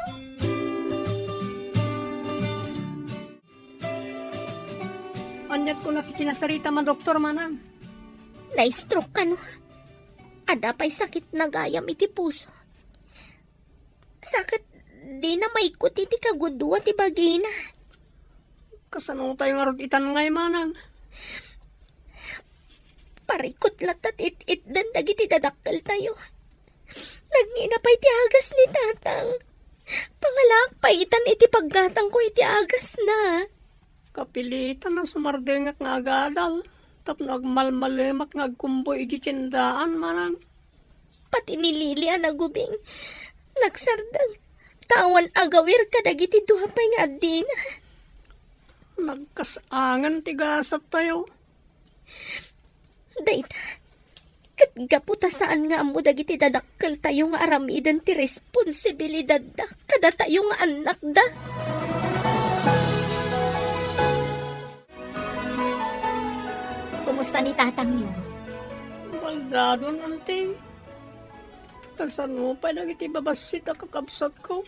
Aniat kuna ti kinasarita, ma doktor, manang? Na-stroke kano. Adda pay sakit nagayam iti puso. Sa ket dina maikut iti kagudua ti bagina. Kasano tayo ngarud itan ngay, manang? Parikut latta ti it-itdan dagiti dadakkeltayo. Nagngina pay ti agas ni Tatang. Pangalaak pay itan iti paggatangko iti agasna. Kapilitan a sumardengak nga agadal tapno agmalmalemak nga agkumboy iti tiendaan, manang. Pati ni Lily a nagubing, nagsardeng, ta awan agawir kadagiti dua pay nga addina. Nagkas-angen ti gasattayo. Dayta, ket gapu ta saan nga ammo dagiti dadakkeltayo nga aramiden ti responsibilidadda kadatayo nga annakda. Kumusta ni tatangyo? Baldadon, anti. Kasano pay dagiti babassit a kakabsatko?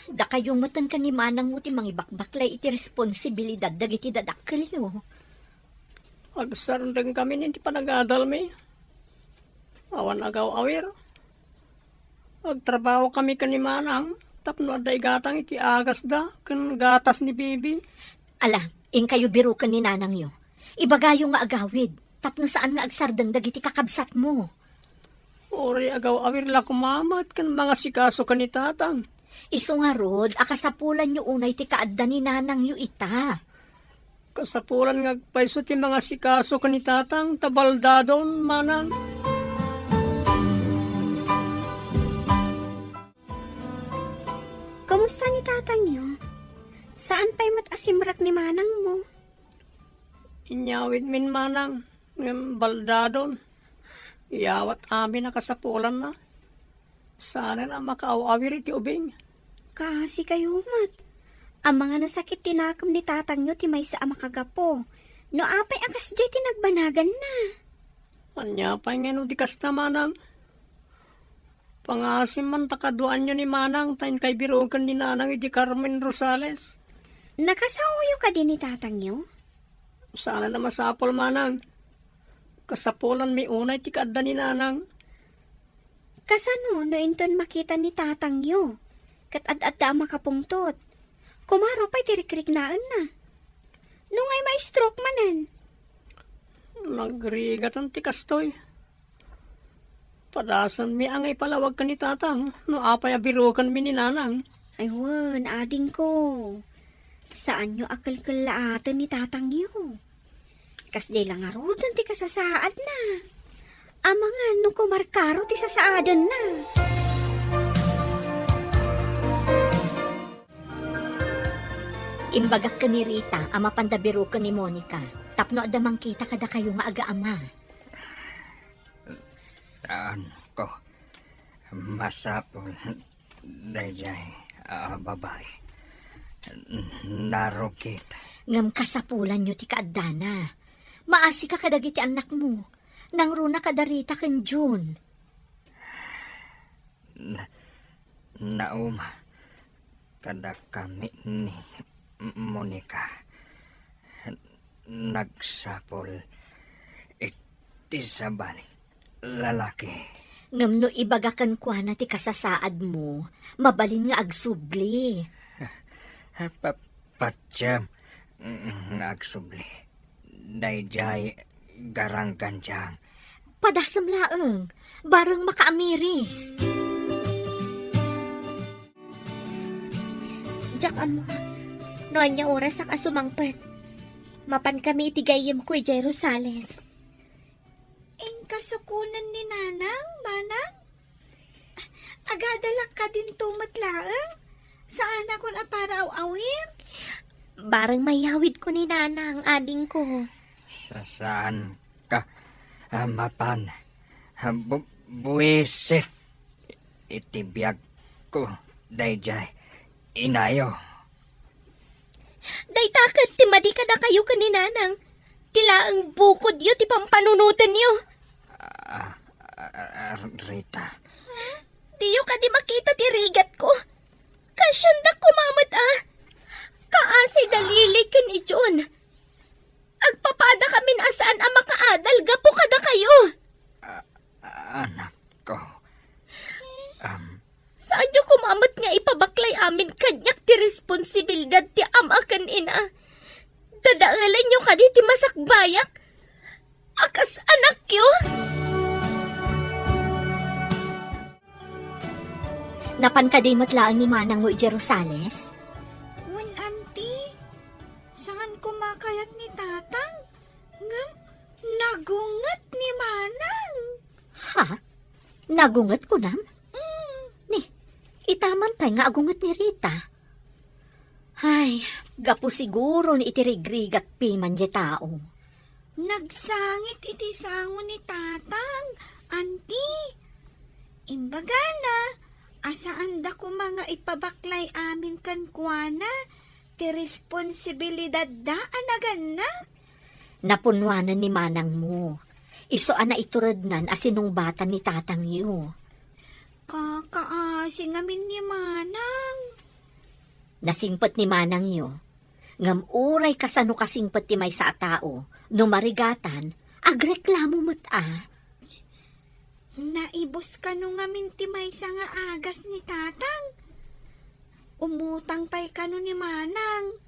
Dakayo metten ken ni manangmo ti mangibakbaklay iti responsibilidad dagiti dadakkelyo. Agsardengkami iti panagadalmi. Awan agaw-awir. Agtrabahokami ken ni manang tapno adda igatang iti agasda ken gatas ni Bibi. Ala, inkayo biroken ni nanangyo. Ibagayo nga agawid tapno saan nga agsardeng dagiti kakabsatmo. Uray agaw-awir la koma met ken mangasikaso ken ni tatang. Isu ngarud a kasapulanyo unay ti kaadda ni nanangyo ita. Kasapulan nga agpayso ti mangasikaso ken ni tatang ta baldadon, manang. Kumusta ni tatangyo? Saan pay met a simrek ni manangmo? Inyawidmin, manang, ngem baldadon. Iyawat amin a kasapulanna. Saanen a makaaw-awir iti ubing. Kaasi kayo met. Amangan a sakit ti nakem ni tatangyo ti maysa a makagapu. No apay a kasdiay ti nagbanaganna. Ania pay ngeno ti kasta, manang? Pangasim man ta kaduaanyo ni manang ta inkay biroken ni nanang idi Carmen Rosales. Nakasaoyo kadi ni tatangyo? Saan a masapul, manang. Kasapulanmi unay ti kaadda ni nanang. Kasano no inton makita ni tatangyo ket ad-adda a makapungtot? Kumaro pay ti rikriknaenna. No ngay ma-stroke manen? Nagrigatan ti kastoy. Padasenmi a nga ipalawag ken ni tatang no apay a birokenmi ni nanang. Ay wen, adingko. Saanyo a kelkellaaten ni tatangyo. Kasdiay la ngaruden ti kasasaadna. Amangan no kumarkaro ti sasaadenna. Imbagak ken ni Rita a mapanda biroken ni Monica tapno adda mangkita kadakayo nga agaama. Saanko masapul daydiay a babai. Narugit. Ngem kasapulanyo ti kaaddana. Maasika kadagiti annakmo. Nangruna kada Rita ken Jun. Na-, nauma kadakami ni Monica. Nagsapul iti sabali lalaki. Ngem no ibaga kenkuana ti kasasaadmo, mabalin nga agsubli. Pa-, patiem nga agsubli. Daydiay garanggandiang. Padasem laeng, bareng makaamiris. Diak ammo no ania orasak a sumangpet. Mapankami iti gayyemko idiay Rosales. Inkasukonen ni Nanang, Manang? Agadalak kadinto met laeng? Saanakon a para aw-awir? Bareng mayawidko ni Nanang, adingko. Sa-, saanka a mapan bu-, buisit iti biagko daydiay inayo. Dayta ket ti madi kadakayo ken ni Nanang. Ti laeng bukodyo ti pampanunotenyo. Ah, ah, ah, Rita. Diyo kadi makita ti rigatko? Kasiandak koma met a. Kaasi da Lily ken ni Jun. Agpapadakamin a saan a makaadal gapu kadakayo. Ah, anakko. Am. Saanyo koma met nga ipabaklay amin kaniak ti responsibilidad ti ama ken ina? Dadaelenyo kadi ti masakbayak a kas anakyo? Napan kadi met laeng ni manangmo idiay Rosales? Wen, anti. Saan koma kayat ni tatang? Ngem nagunget ni manang. Ha? Nagunget kunam? Mm. Ni, ita man pay nga agunget ni Rita. Ay, gapu siguron iti rigrigat piman diay tao. Nagsangit iti sango ni tatang, anti. Imbagana a saanda koma nga ipabaklay amin kenkuana ti responsibilidadda a nagannak. Napunnoanan ni manangmo. Isu a naiturednan a sinungbatan ni tatangyo. Kakaasi ngamin ni manang. Nasingpet ni manangyo. Ngem uray kasano kasingpet ti maysa a tao, no marigatan, agreklamo met a. Naibus kano ngamin ti maysa nga agas ni tatang. Umutang pay kano ni manang.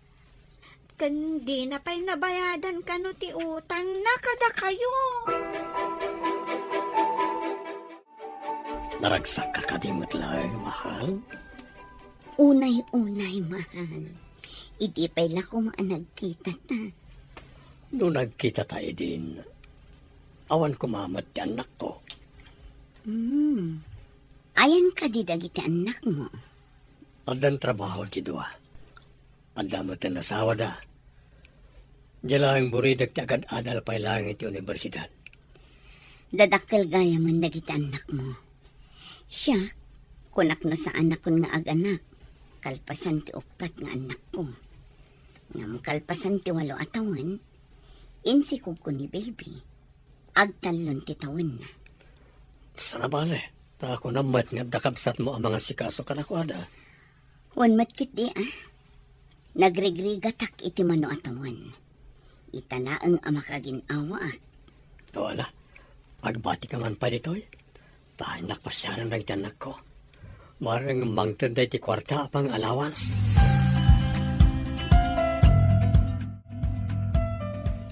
Ken dina pay nabayadan kano ti utangna kadakayo. Naragsakka kadi met laeng, mahal? Unay-unay, mahal. Idi pay la koma a nagkitata. No nagkitata idin, awan koma met ti annakko. Hmm. Ayan kadi dagiti annakmo? Addan trabaho ti dua. Adda met ti asawada. Diay laeng buridek ti agad-adal pay laeng iti universidad. Dadakkel gayamen dagiti annakmo. Siak, kunak no saanakon nga aganak, kalpasan ti uppat nga annakko. Ngem kalpasan ti walo a tawen, insikogko ni baby. Agtallon ti tawenna. Saan a bale, ta kunam met nga adda kabsatmo a mangasikaso kadakuada. Wen met ketdi, a. Nagrigrigatak iti mano a tawen. Ita laeng a makagin-awaak. O, ala, agbatika man pay ditoy. Ta innak pasiaren dagiti annakko. Maring mangted daytoy kuarta a pang-allowance.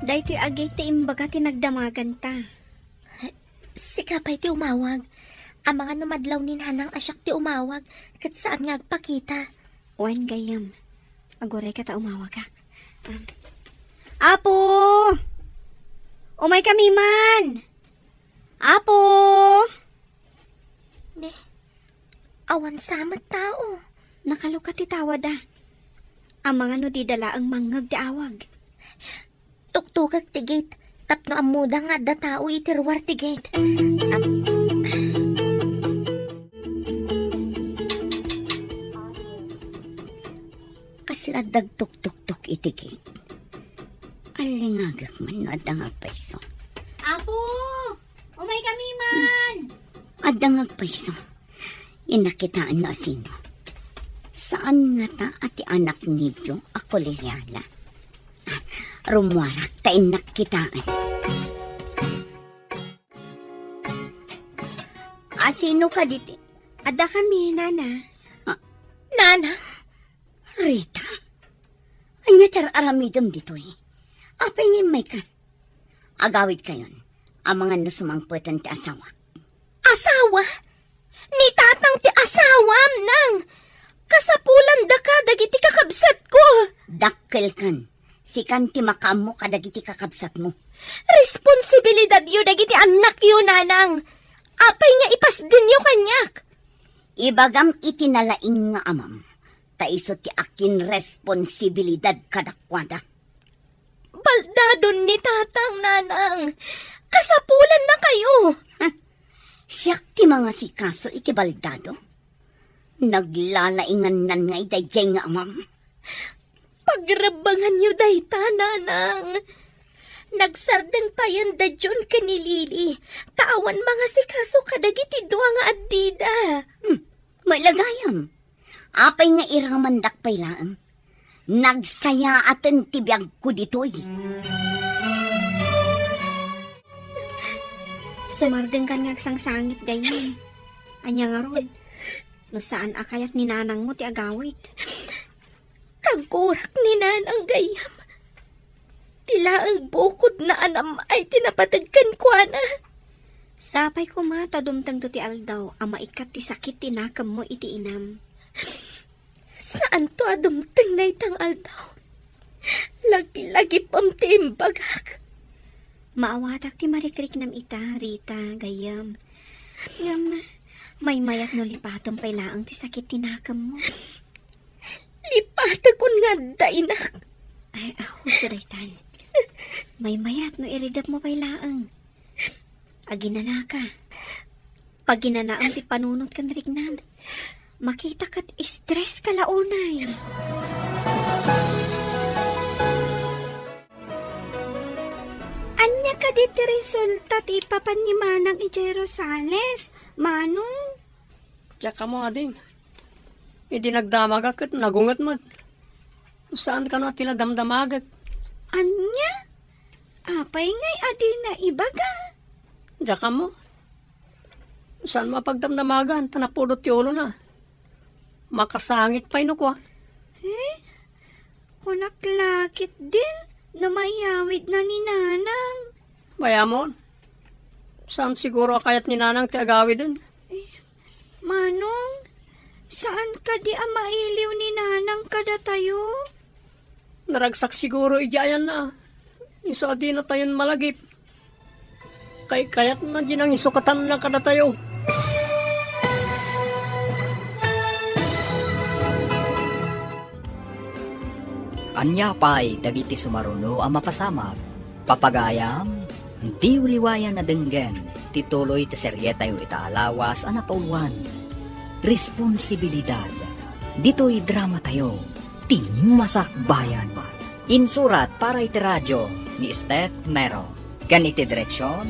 Daytoy agi ti imbaga ti nagdamaganta. Sika pay ti umawag. Amangan no madlaw ni Nanang a siak ti umawag, ket saan nga agpakita. Wen, gayyem. Agurayka ta umawagak. Um, Apo! Umaykami man! Apo! Ne, awan sa met tao. Nakalukat ti tawada. Amangan no dida laeng mangngeg ti awag. Tuktukek ti gate tapno ammoda nga adda tao iti ruar ti gate. Am-, Kasla adda agtuktuktok iti gate. Allingagek man no adda nga agpayso. Apo! Umaykami man! Adda nga agpayso. Innak kitaen no asino. Saan ngata a ti anak ni Joe a kolehiala. Ah, rummuarak ta innak kitaen. Asino kadi ti? Adda kami, Nana. Ah. Nana? Rita? Ania ti ar-aramidem ditoy? Apay nga immayka? Agawidkayon, amangan no sumangpeten ti asawak. Asawa? Ni tatang ti asawam, nang! Kasapulandaka dagiti kakabsatko! Dakkelkan, sikan ti makaammo kadagiti kakabsatmo. Responsibilidadyo dagiti annakyo, Nanang. Apay nga ipasdenyo kaniak? Ibagam iti nalaing nga amam, ta isu ti akinresponsibilidad kadakuada. Baldadon ni tatang, Nanang. Kasapulannakayo. Huh? Siak ti mangasikaso iti baldado? Naglalaingannan ngay daydiay nga amam. Pagrebbenganyo dayta, Nanang. Nagsardeng payen da John ken ni Lily, ta awan mangasikaso kadagiti dua nga addida. Hmm, met la gayam. Apay nga iramandak pay laeng? Nagsayaaten ti biagko ditoy. Sumardengkan nga agsangsangit, gayyem. Ania ngarud? No saan a kayat ni nanangmo ti agawid. Kagurak ni nanang, gayyem. Ti laeng bukodna a nam-ay ti napateg kenkuana. Sapay koma ta dumtengto ti aldaw a maikkat ti sakit ti nakemmo iti inam. Saanto a dumteng dayta nga aldaw. Laglagipem ti imbagak. Maawatak ti marikriknam ita, Rita, gayyem. Ngem, maymayat no lipatem pay laeng ti sakit ti nakemmo. Lipatekon nga adda inak. Ay, ah, husto daytan. Maymayat no iridepmo pay laeng. Aginanaka. Paginanaem ti panunot ken riknam. Makita ket stress ka la unay. Ania kadi ti resulta ti ipapan ni Manang idiay Rosales, Manong? Diak ammo, ading. Idi nagdamagak ket nagunget met. Saan kano a ti la damdamagek. Ania? Apay ngay a dina ibaga? Diak ammo. Saan met a pagdamdamagan ta napudot ti ulona. Makasangit pay no kua. Eh? Kunak la ketdin no mayawidna ni Nanang. Mayamon. Saan siguro a kayat ni Nanang ti agawiden? Eh, Manong, Saan kadi a mailiw ni Nanang kadatayo? Naragsak siguro idiay ayanna. Isu a dinatayon malagip. Kaykayatna diay nangisokatanna kadatayo. Ania pay dagiti sumaruno a mapasamak? Papagayam, diyo liwayan a denggen ti tuloy ti serietayo ita a lawas a napauluan. Responsibilidad. Ditoy dramatayo, ti Masakbayan. Insurat para iti radio ni Steph Mero. Ken iti direksion,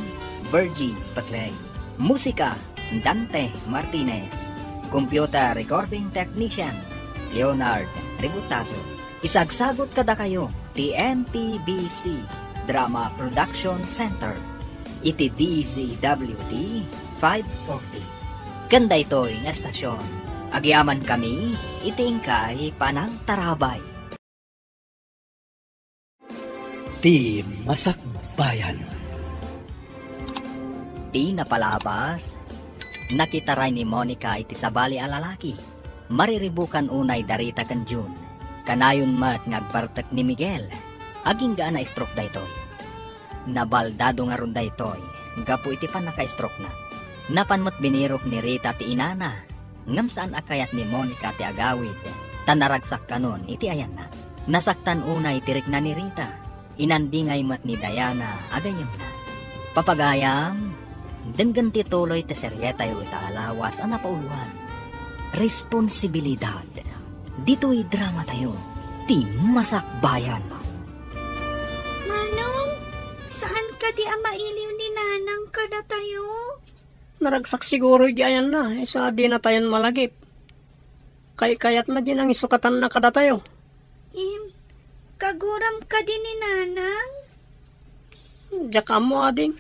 Virgie Paclay. Musika, Dante Martinez. Computer recording technician, Leonard Ributazo. Isagsagut kadakayo ti M P B C Drama Production Center iti D Z W T five forty. Ken daytoy nga estasion, agyamankami iti inkay panangtarabay. Ti Masakbayan. Ti napalabas, nakitaray ni Monica iti sabali a lalaki. Mariribukan unay da Rita ken Jun. Kanayon met nga agbartek ni Miguel. Agingga a na-stroke daytoy. Nabaldado ngarud daytoy gapu iti pannaka-stroke-na. Napan met binirok ni Rita ti inana, ngem saan a kayat ni Monica ti agawid, ta naragsak kanon iti ayanna. Nasaktan unay ti rikna ni Rita. Inandingay met ni Diana a gayyemna. Papagayam, denggen ti tuloy ti serietayo ita a lawas a napauluan. Responsibilidad. Ditoy dramatayo, ti Masakbayan. Manong, saan kadi a mailiw ni Nanang kadatayo? Naragsak siguro idiay ayanna, isu a dinatayon malagip. Kaykayatna diay nangisokatanna kadatayo. Im, kaguram kadi ni Nanang? Diak ammo, ading.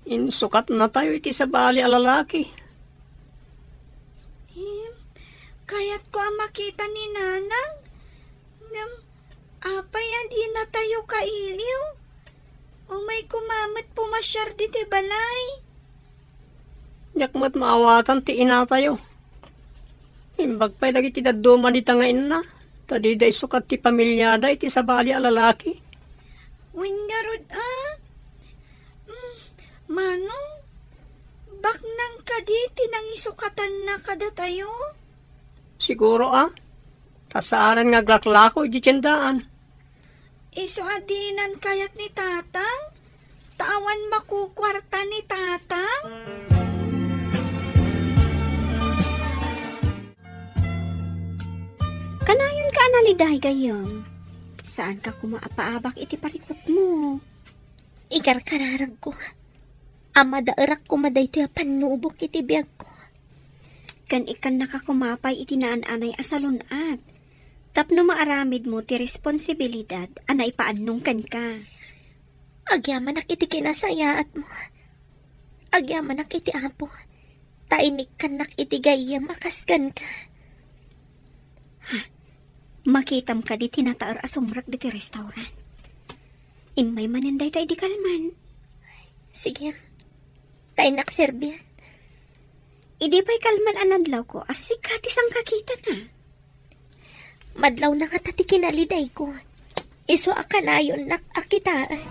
Insukatnatayo iti sabali a lalaki. Im, kayatko a makita ni Nanang. Ngem, apay a dinatayo kailiw? Umay koma met pumasiar ditoy balay. Diak met maawatan ti inatayo. Imbag pay dagiti dadduma dita nga inna, ta dida isukat ti pamiliada iti sabali a lalaki. Wen ngarud a? Mm, Manong, baknang kadi ti nangisukatanna kadatayo? Siguro a, ta saanen nga aglaklako iti tiendaan. Isu a dinan kayat ni Tatang? Ta awan makukuarta ni Tatang? Kanayon ka a naliday, gayyem. Saan ka koma a paabak iti parikutmo. Ikarkararagko. A madaerak koma daytoy a pannubok iti biagko. Ken ikkannaka koma pay iti naan-anay a salun-at. Tapno maaramidmo ti responsibilidad a naipaannong kenka. Agyamanak iti kinasayaatmo. Agyamanak iti Apo. Ta inikkannak iti gayyem a kas kenka. Ha? Makitam kadi ti nataer a sumrek ditoy restaurant? Immay manen dayta idi kalman. Sige. Ta innak serbian. Idi pay kalman a nadlawko, a sika ti sangkakitana. Madlawna ngata ti kinalidayko. Isu a kanayonnak a kitaen.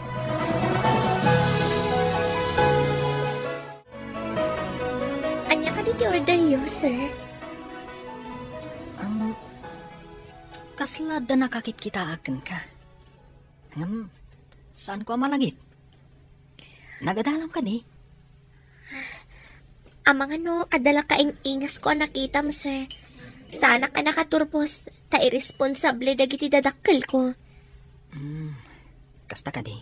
Ania kadi ti orderyo, sir? Ang kasla adda nakakitkitaak kenka. Ngem, saanko a malagip. Nagadalam kadi? Amangan no adda la kaing-ingasko a nakitam, sir. Saanak a nakaturbos, ta irresponsable dagiti dadakkelko. Hmm, kasta kadi.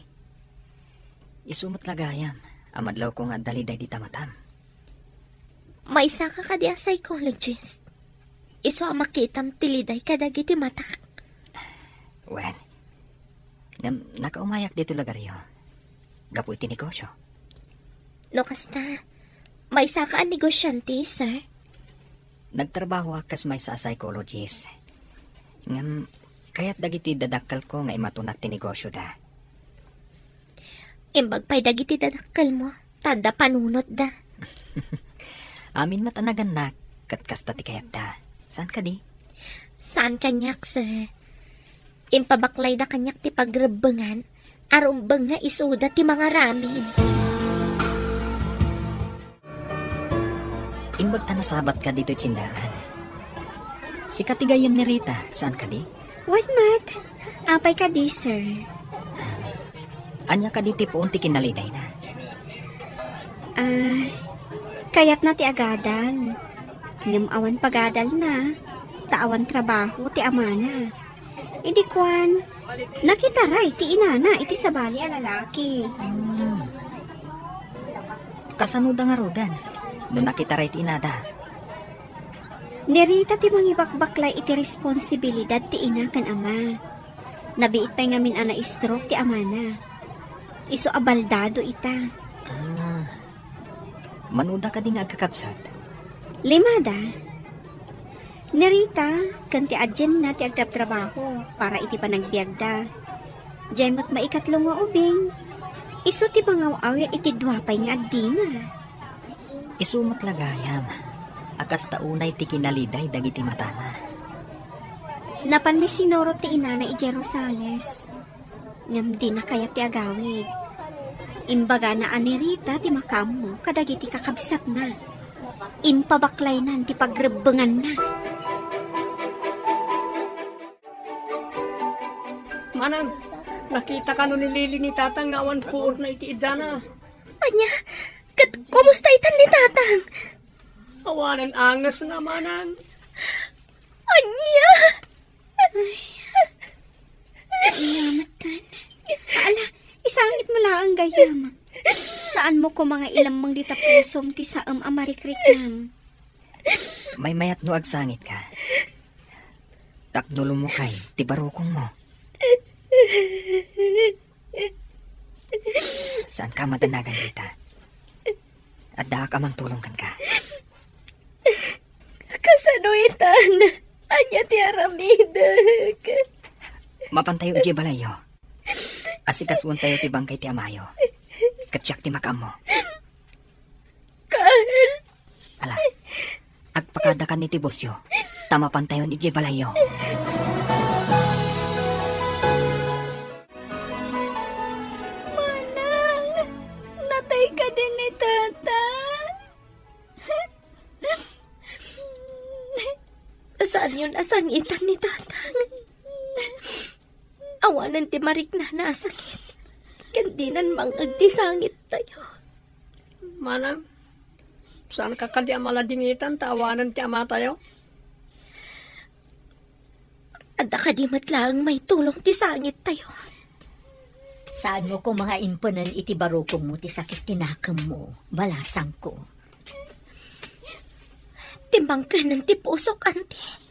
Isu met la gayam a madlawko nga adda liday dita matam. Maysaka kadi a psychologist? Isu a makitam ti liday kadagiti matak. Wen, ngem nakaumayak ditoy lugaryo gapu iti negosyo. No kasta, maysaka a negosyante, sir? Nagtrabahoak kas maysa a psychologist. Ngem, kayat dagiti dadakkelko nga imatunak ti negosyoda. Imbag pay dagiti dadakkelmo, ta adda panunotda. Amin met a nagannak, ket kasta ti kayatda. Saan kadi? Saan kaniak, sir. Impabaklayda kaniak ti pagrebbengan a rumbeng nga isuda ti mangaramid. Imbag ta nasabatka ditoy tiendaan. Sika ti gayyem ni Rita, saan kadi? Wen met. Apay kadi, sir? Ania kadi ti puon ti kinalidayna? Ah, kayatna ti agadal. Ngem awan pagadalna, ta awan trabaho ti amana. Idi kuan, nakitaray ti inana iti sabali a lalaki. Hmm. Kasanoda ngaruden no nakitaray ti inada? Ni Rita ti mangibakbaklay iti responsibilidad ti ina ken ama. Nabiit pay ngamin a na-stroke ti amana. Isu a baldado ita. Ah. Manoda kadi nga agkakabsat? Limada. Ni Rita ken ti adienna ti agtrabtrabaho para iti panagbiagda. Diay met maikatlo nga ubing, isu ti mangaw-awir iti dua pay nga addina. Isu met la gayam a kasta unay ti kinaliday dagiti matana. Napanmi sinurot ti inana idiay Rosales. Ngem dina kayat ti agawid. Imbagana a ni Rita ti makaammo kadagiti kakabsatna. Impabaklaynan ti pagrebbenganna. Manang, nakita kano ni Lily ni Tatang nga awan puotna iti iddana? Ania? Ket kumusta itan ni Tatang? Awanen angesna, Manang. Ania? Ay, ania met tan. Ala, isangit mo laeng gayam. Saanmo koma nga ilammeng dita pusom ti saem a marikriknam? Maymayat no agsangitka. Tapno lumukay ti barukongmo. Saanka a madanagan dita. Addaak a mangtulong kenka. Kasano itan? Ania ti aramidek? Mapantayo idiay balayyo. Asikasuentayo ti bangkay ti amayo. Ket siak ti makaammo. Carl! Ala, agpakadakan iti busyo, ta mapantayon idiay balayyo. Manang, natay kadi ni Tatang? Saanyon a sangitan ni Tatang. Awanen ti mariknana a sakit, ken dinan mang-eg ti sangittayo. Manang, saanka kadi a maladingitan ta awanen ti amatayo? Adda kadi met laeng maitulong ti sangittayo? Saanmo koma nga impenen iti barukongmo ti sakit ti nakemmo, balasangko. Timmangkenen ti pusok, anti.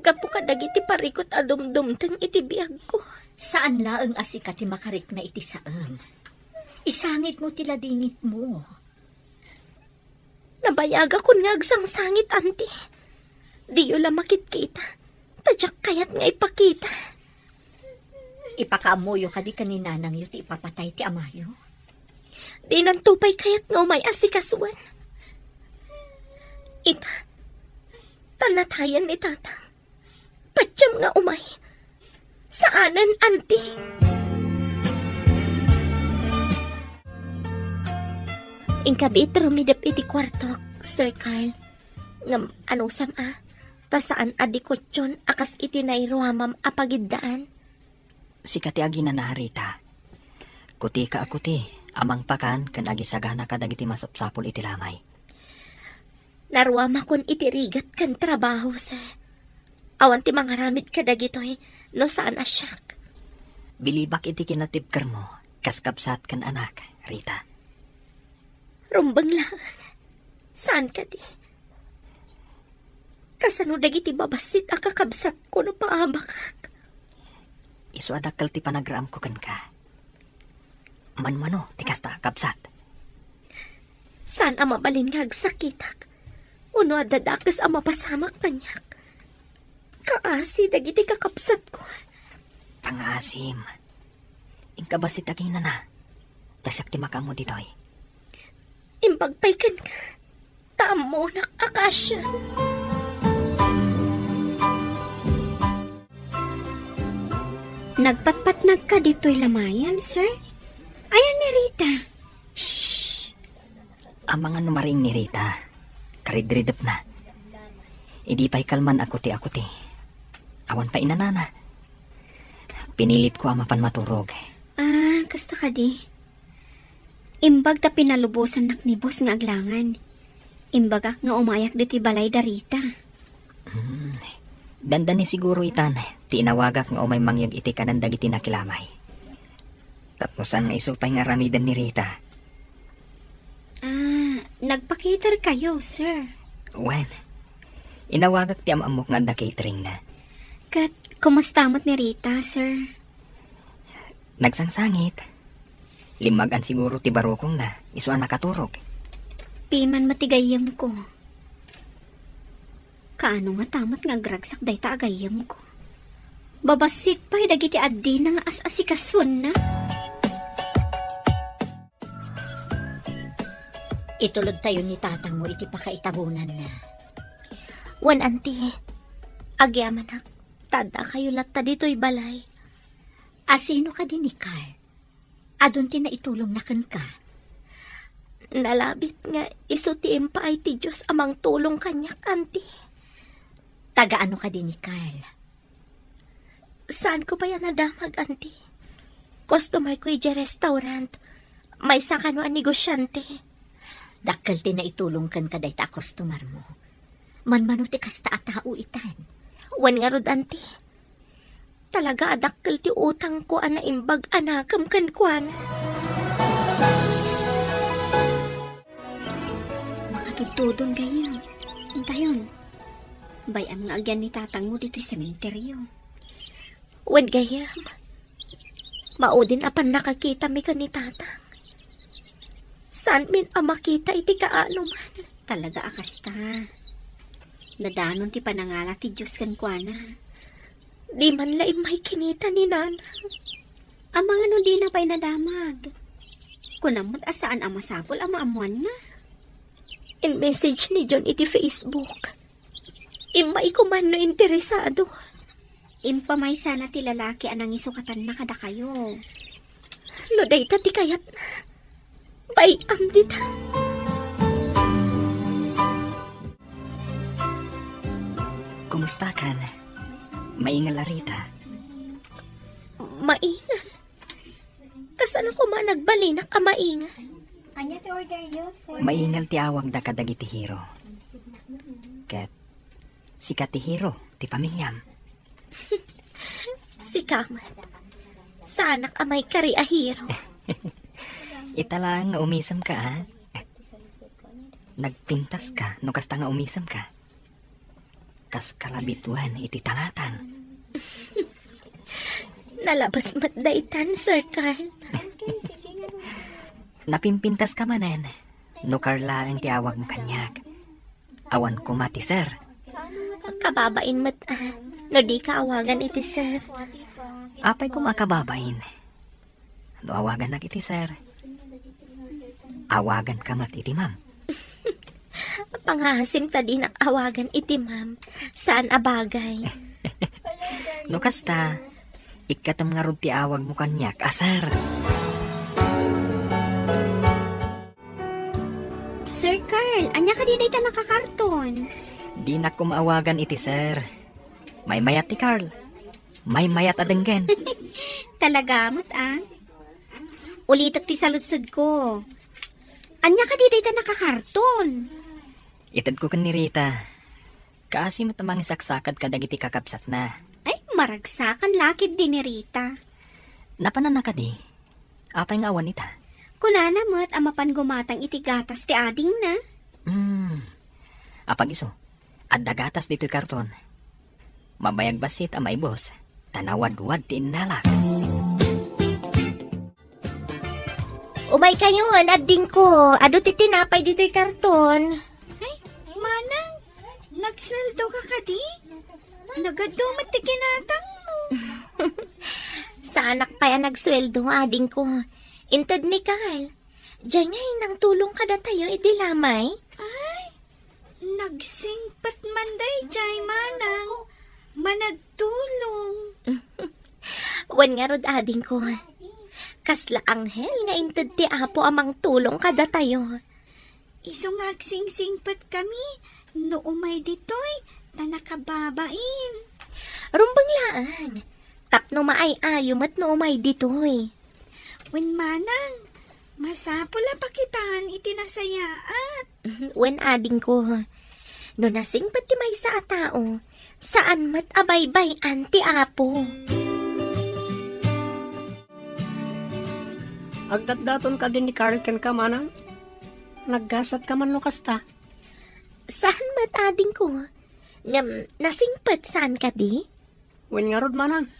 Gapu kadagiti parikut a dumdumteng iti biagko. Saan laeng a sika ti makarikna iti saem. Isangitmo ti ladingitmo. Nabayagakon nga agsangsangit, anti. Diyo la makitkita, ta diak kayat nga ipakita. Ipakaammoyo kadi ken ni nanangyo ti ipapatay ti amayo? Dinanto pay kayat nga umay asikasuen. Ita, ta natayen ni Tatang. Patiem nga umay. Saanen, anti. Inka biit rumidep iti kuartok, Sir Carl. Ngem anusam a, ta saan a dikutyon a kas iti nairuamam a pagiddaan. Sika ti aginana, Rita. Kutika a kuti a mangpakan ken agisagana kadagiti masapsapul iti lamay. Naruamakon iti rigat ken trabaho, sir. Awan ti mangaramid kadagitoy no saan a siak. Bilibak iti kinatibkermo kas kabsat ken anak, Rita. Rumbeng laeng. Saan kadi? Kasano dagiti babassit a kakabsatko no paabakak? Isu a dakkel ti panagraamko kenka. Manmano ti kasta a kabsat? Saan a mabalin nga agsakitak? Wenno adda dakes a mapasamak kaniak? Kaasi dagiti kakabsatko. Pangaasim. Inka bassit aginana. Ta siak ti makaammo ditoy. Imbag pay kenka. ta ammonak a kasyan. Nagpatpatnagka ditoy lamayan, sir? Ayan ni Rita. Shh! Amangan no mariing ni Rita. Karidridepna. Idi pay kalman a kuti-kuti. Awan pay inanana. Pinilitko a mapan maturog. Ah, kasta kadi. Imbag ta pinalubosannak ni boss nga aglangan. Imbagak nga umayak ditoy balay da Rita. Hmm. Dandani siguro itan ti inawagak nga umay mangyeg iti kanan dagiti nakilamay. Tapno saan nga isu pay nga aramiden ni Rita. Ah, nagpa-cater kayo, sir? Wen, inawagak ti am-ammok nga adda cateringna. Ket kumusta met ni Rita, sir? Nagsangsangit. Limmagan siguro ti barukongna, isu a nakaturog. Piman met ti gayyemko. Kaano ngata met nga agragsak dayta a gayyemko? Babassit pay dagiti addina nga as-asikasuenna. Itulodtayo ni tatangmo iti pakaitabonanna. Wen, anti, agyamanak, ta addakayo latta ditoy balay. Asino kadi ni Carl? Adun ti naitulongna kenka? Nalabit nga isu ti impaay ti Dios a mangtulong kaniak, anti. Taga ano kadi ni Carl? Saanko pay a nadamag, anti. Customer ko idiay restaurant. Maysa kano a negosyante. Dakkel ti naitulong kenka dayta a customer mo. Manmano ti kasta a tao itan. Wen ngarud, anti. Talaga a dakkel ti utangko a naimbag a nakem kenkuana. Makatudtudon gayyem. Intayon. Bay-am nga agyan ni tatangmo ditoy sementeryo. Wen gayyem, maudin a pannakakitami ken ni tatang. Saanmin a makita iti kaanoman. Talaga a kasta. Nadanon ti panangala ti Dios kenkuana. Di man la immay kinita ni nanang. Amangan no dina pay nadamag. Kunam met a saan a masapul a maammoanna. In-message ni John iti Facebook. Immayko man no interesado. Impamaysana ti lalaki a nangisukatanna kadakayo. No dayta ti kayatna, bay-am dita. Kumustakan? Maingal a Rita? Maingal. Kasano koma nagbalinak a maingal? Ania ti order yo, sir? Maingal ti awagda kadagiti hero. Ket sika ti hero ti pamiliam. Sika met. Saanak a maikari a hero. Ita laeng nga umisemka, a? Nagpintaska no kasta nga umisemka. Kas kalabituen iti tangatang. Nalabes met daytan, Sir Carl. Napimpintaska manen, no Carl laeng ti awagmo kaniak. Awan koma ti sir. Kababain met, a, no dika awagan iti sir. Apay koma a kababain? No awaganak iti sir, awaganka met iti ma'am. Pangasim ta dinak awagan iti ma'am. Saan a bagay. No kasta, ikkatem ngarud ti awagmo kaniak a sir. Sir Carl, ania kadi dayta nakakarton? Dinak koma awagan iti sir. Maymayat ti Carl. Maymayat a denggen. Talaga met, a? Ulitek ti saludsodko. Ania kadi dayta nakakarton? Itedko ken ni Rita. Kaasi met a mangisaksakad kadagiti kakabsatna. Ay, maragsakan la ketdi ni Rita. Napananna kadi? Apay nga awan ita? Kunana met a mapan gumatang iti gatas ti adingna. Hmm. Apag-isu, adda gatas ditoy karton. Mabayag bassit a maibus, ta nawadwad ti innalak. Umaykayon, addingko. Adu ti tinapay ditoy karton. Ay, manang, nagsueldo ka kadi? Nagadu met ti kinatangmo. Saanak pay a nagsueldo nga adingko. Inted ni Carl. Diay ngay nangtulong kadatayo idi lamay? Ay, Agsingpet man daydiay, manang, managtulong. Wen ngarud, adingko, kasla anghel nga inted ti Apo a mangtulong kadatayo. Isu nga agsingsingpet kami, no umay ditoy, ta nakababain. Rumbeng laeng, tapno maay-ayo met no umay ditoy. Wen manang, masapul a pakitaan iti nasayaat. Wen, adingko, no nasingpet ti maysa a tao, saan met a baybay-an ti Apo. Agdatdaton kadi ni Carl kenka, manang? Naggasatka man no kasta? Saan met, adingko. Ngem nasingpet saan kadi? Wen ngarud, manang.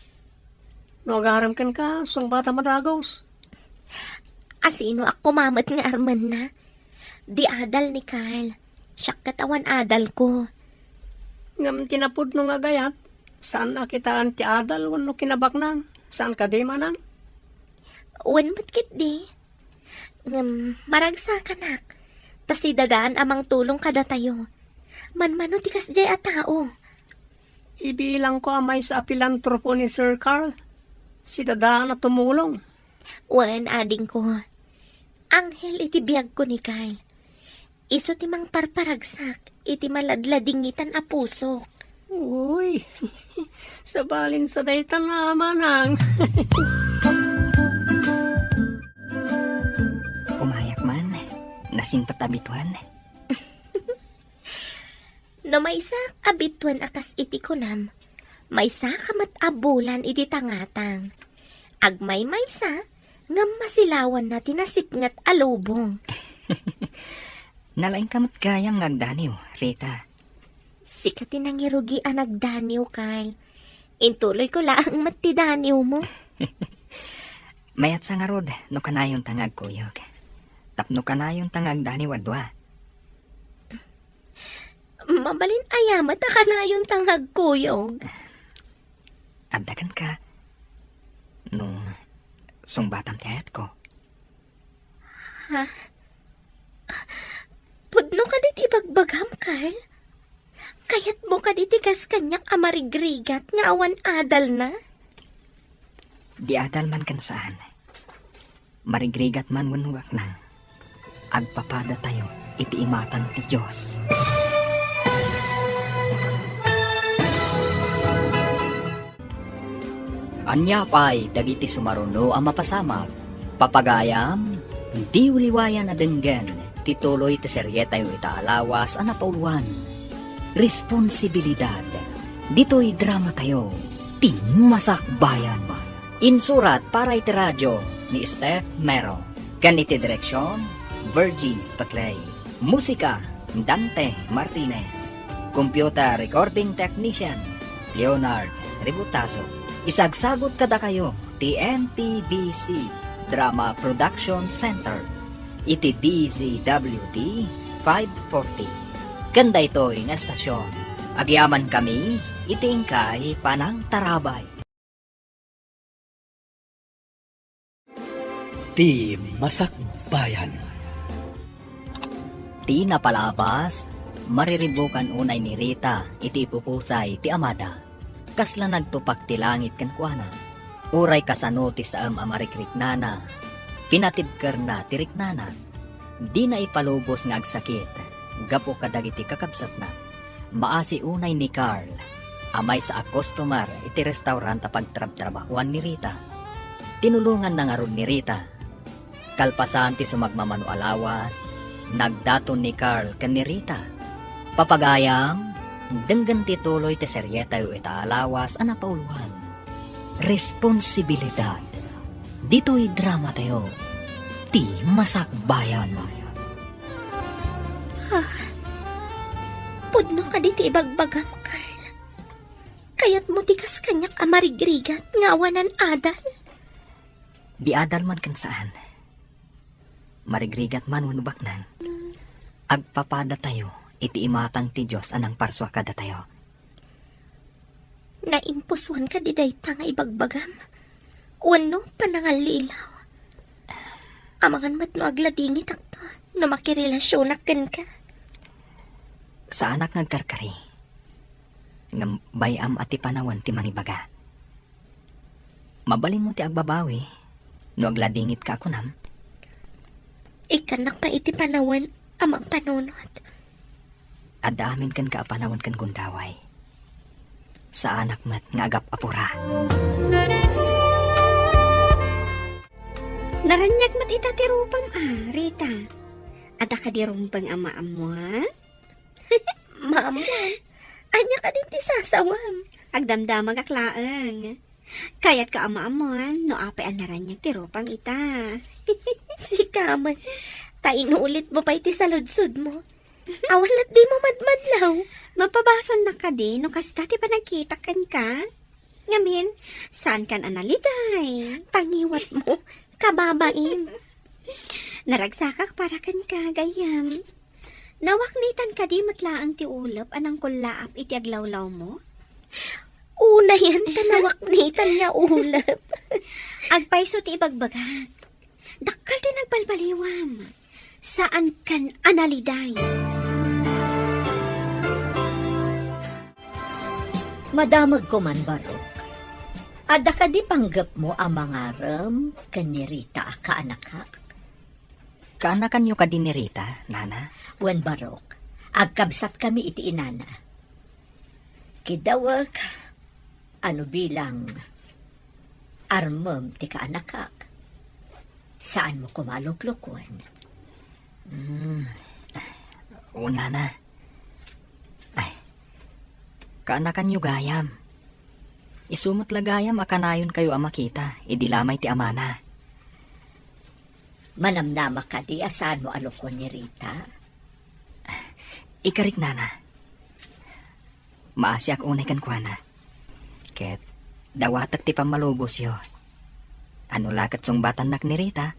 No agarem kenka, sungbatam a dagus. Asinoak koma met nga armenna? Di adal ni Carl. Siak ket awan adalko. Ngem ti napudno nga agayat, saan a kitaan ti adal wenno kinabaknang. Saan kadi, manang? Wen met ketdi. Ngem maragsakanak, ta si dadaan a mangtulong kadatayo. Manmano ti kasdiay a tao. Ibilangko a maysa a pilantropo ni Sir Carl. Si dadaan a tumulong. Wen, adingko. Anghel iti biagko ni Carl. Isu ti mangparparagsak iti maladladingitan a pusok. Uy, sabalin sa dayta, manang. Umayak man, nasingpet a bituen. No maysa a bituen a kas iti kunam, maysa ka met a bulan iti tangatang. Agmaymaysa, ngem masilawanna ti nasipnget a lubong. Nalaingka met gayam nga agdaniw, Rita. Sika ti nangirugi a nagdaniw, Carl. Intuloyko laeng met ti daniwmo. Mayatsa ngarud no kanayonta nga agkuyog. Tapno kanayonta nga agdaniw a dua. Mabalin aya met a kanayonta nga agkuyog? Adda kenka. No sungbatam ti ayatko. Ha? Pudno kadi ti ibagbagam, Carl? Kayatmo kadi ti kas kaniak a marigrigat nga awan adalna? Di adal man ken saan. Marigrigat man wenno baknang, agpapadatayo iti imatang ti Dios. Ania pay dagiti sumaruno a mapasamak? Papagayam, diyo liwayan a denggen ti tuloy ti serietayo ita a lawas a napauluan. Responsibilidad. Ditoy dramatayo, ti Masakbayan. Insurat para iti radio ni Steph Mero, ken iti direksion, Virgie Paclay. Musika, Dante Martinez. Computer recording technician, Leonard Ributaso. Isagsagut kadakayo ti M P B C Drama Production Center iti D Z W T five forty. Ken daytoy nga estasion, agyamankami iti inkay panangtarabay. Ti Masakbayan. Ti napalabas, mariribukan unay ni Rita iti ipupusay ti amada. Kasla nagtupak ti langit kenkuana. Uray kasano ti saem a marikriknana, pinatibkerna ti riknana. Dina ipalubos nga agsakit gapu kadagiti kakabsatna. Maasi unay ni Carl a maysa a customer iti restaurant a pagtrabtrabahuan ni Rita. Tinulonganna ngarud ni Rita. Kalpasan ti sumagmamano a lawas, nagdaton ni Carl ken ni Rita. Papagayam, denggen ti tuloy ti serietayo ita a lawas a napauluan. Responsibilidad. Ditoy dramatayo, ti Masakbayan. Ah, pudno kadi ti ibagbagam, Carl? Kayatmo ti kas kaniak a marigrigat nga awanan adal? Di adal man ken saan. Marigrigat man wenno baknang, agpapadatayo iti imatang ti Dios a nangparsua kadatayo. Naimposuan kadi dayta nga ibagbagam? Wenno panangallilaw? Amangan met no agladingitakto no makirelasionak kenka. Saanak nga agkarkari. Ngem bay-am a ti panawen ti mangibaga. Mabalinmo ti agbabawi no agladingitka a kunam, "Ikkannak pay iti panawen a mangpanunot." Adda amin kenka a panawen ken gundaway. Saanak met nga agap-apura. Naraniag met ita ti rupam, a, Rita. Adda kadi rumbeng a maammuan? Maammuan? Ania kadi ti sasawam? Agdamdamagak laeng. Kayatka a maammuan no apay a naraniag ti rupam ita. Sika man, ta inulitmo pay ti saludsodmo. Awan lat dimo madmadlaw. Mapabasolnak kadi no kasta ti panagkitak kenka? Ngamin, saankan a naliday? Tangiwatmo, kababain. Naragsakak para kenka, gayyem. Nawaknitan kadi met laeng ti ulep a nangkullaap iti aglawlawmo? Unayen ta nawaknitan nga ulep. Agpayso ti ibagbagak. Dakkel ti nagbalbaliwam. Saankan a naliday. Madamagko man, Barok. Adda kadi panggepmo a mangarem ken ni Rita a kaanakak? Kaanakanyo kadi ni Rita, Nana? Wen, Barok, agkabsatkami iti inana. Kiddawek, ano bilang armem ti kaanakak? Saanmo koma a luklukuen? Hmm. O, Nana. Ay, kaanakanyo gayam. Isu met la gayam a kanayonkayo a makita idi lamay ti amana. Manamnama kadi a saanmo a lukuen ni Rita? Ikarik, Nana. Maasiak unay kenkuana. Ket dawatek ti pammalubosyo. Ano la ket sungbatannak ni Rita,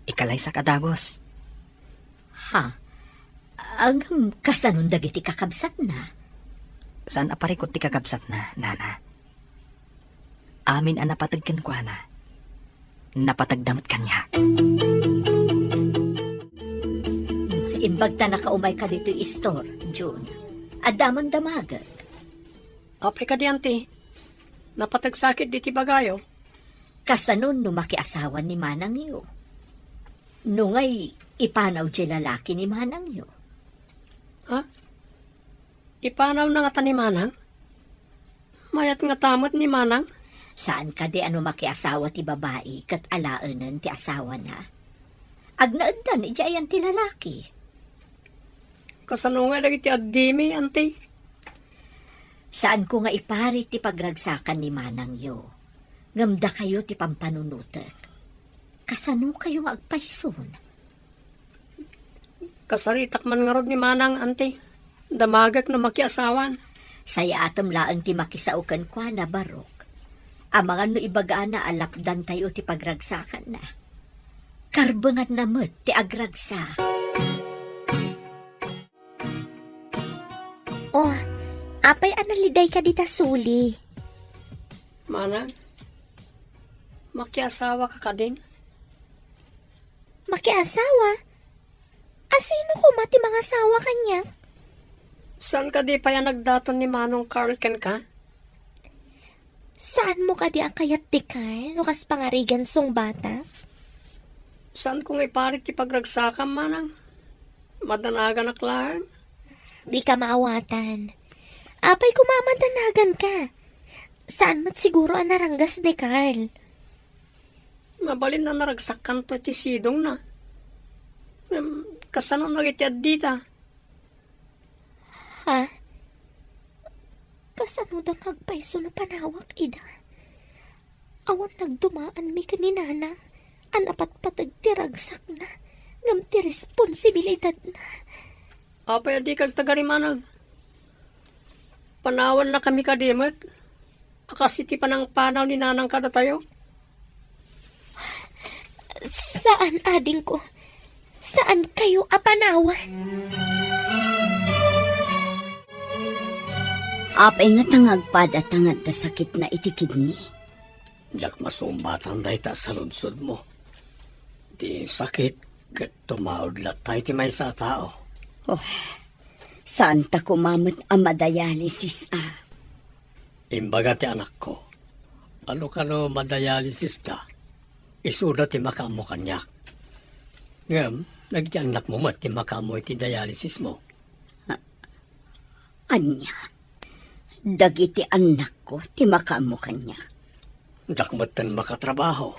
ikalaysak a dagus. Ha? Ngem kasanon dagiti kakabsatna? Saan a parikut ti kakabsatna, Nana. Amin a napateg kenkuana, napategda met kaniak. Imbag ta nakaumay ka ditoy istor, Jun. Adda man damagek. Apay kadi, anti? Napategsakit diti bagayo. Kasano no makiasawa ni manangyo? No ngay, ipanaw diay lalaki ni manangyo? Ha? Ipanawna ngata ni manang? Mayat ngata met ni manang? Saan kadi a no makiasawa ti babai ket alaenen ti asawana? Agnaeddan idiay ayan ti lalaki. Kasano ngay dagiti addimi, anti? Saanko nga iparit ti pagragsakan ni manangyo, ngem dakayo ti pampanunotek. Kasanokayo nga agpayson? Kasaritak man ngarud ni manang, anti. Damagek no makiasawan. Sayatem laeng ti makisao kenkuana, Barok. Amangan no ibagana a lapdantayo ti pagragsakanna. Karbenganna met ti agragsak. Oh, apay a naliday ka dita suli? Manang, makiasawa ka kadin? Makiasawa? Asino koma ti mangasawa kaniak? Saan kadi pay a nagdaton ni Manong Carl kenka? Saanmo kadi a kayat ti Carl no kas pangarigan sungbatak? Saanko nga iparit ti pagragsakam, manang. Madanaganak laeng. Dika maawatan. Apay koma a madanaganka? Saan met siguro a naranggas ni Carl? Mabalin a naragsakkanto iti sidongna. Ngem, kasano dagiti addita? Ha? Kasanoda nga agpayso no panawak ida? Awan nagdumaanmi ken ni Nana a napatpateg ti ragsakna ngem ti responsibilidadna. Apay a dika agtagari, manang? Panawannakami kadi met a kas iti panangpanaw ni nanang kadatayo? Saan, adingko. Saankayo a panawan. Apay ngata nga agpada ta nga adda sakitna iti kidney? Diak masumbatan dayta a saludsodmo. Ti sakit ket tumaud latta iti maysa a tao. Oh, Saanta koma met a madialysis, a. Imbaga ti anakko, ano kano madialysista, isuda ti makaammo kaniak. Ngem, dagiti annakmo met ti makaammo iti dialysismo. A-, ania? Dagiti annakko ti makaammo kaniak. Diak metten makatrabaho.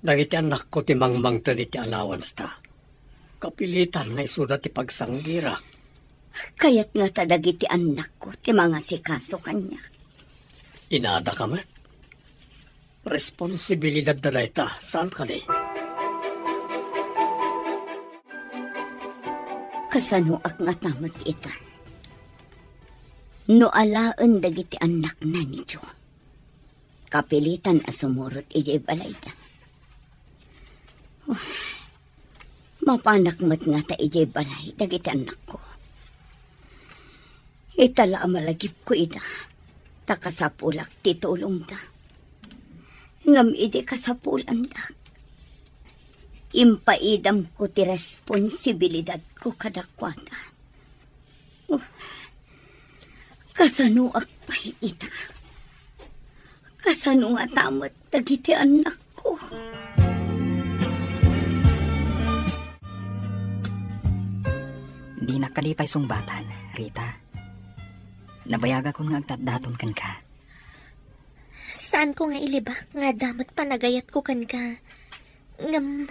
Dagiti annakko ti mangmangted iti allowance-ta. Kapilitan nga isuda ti pagsanggirak. Kayat ngata dagiti annakko ti mangasikaso kaniak. Inadaka met. Responsibilidadda dayta, saan kadi? Kasanoak ngata met ita? No alaen dagiti annakna ni Joe, kapilitan a sumurot idiay balayda. Mapanak met ngata idiay balay dagiti annakko. Ita la a malagipko ida, ta kasapulak ti tulongda. Ngem idi kasapulandak, impaidamko ti responsibilidadko kadakuada. Oh, kasanoak pay ita? Kasano ngata met dagiti annakko? Dinak kadi pay sungbatan, Rita. Nabayagakon nga agtatdaton kenka. Saanko nga ilibak nga adda met panagayatko kenka. Ngem,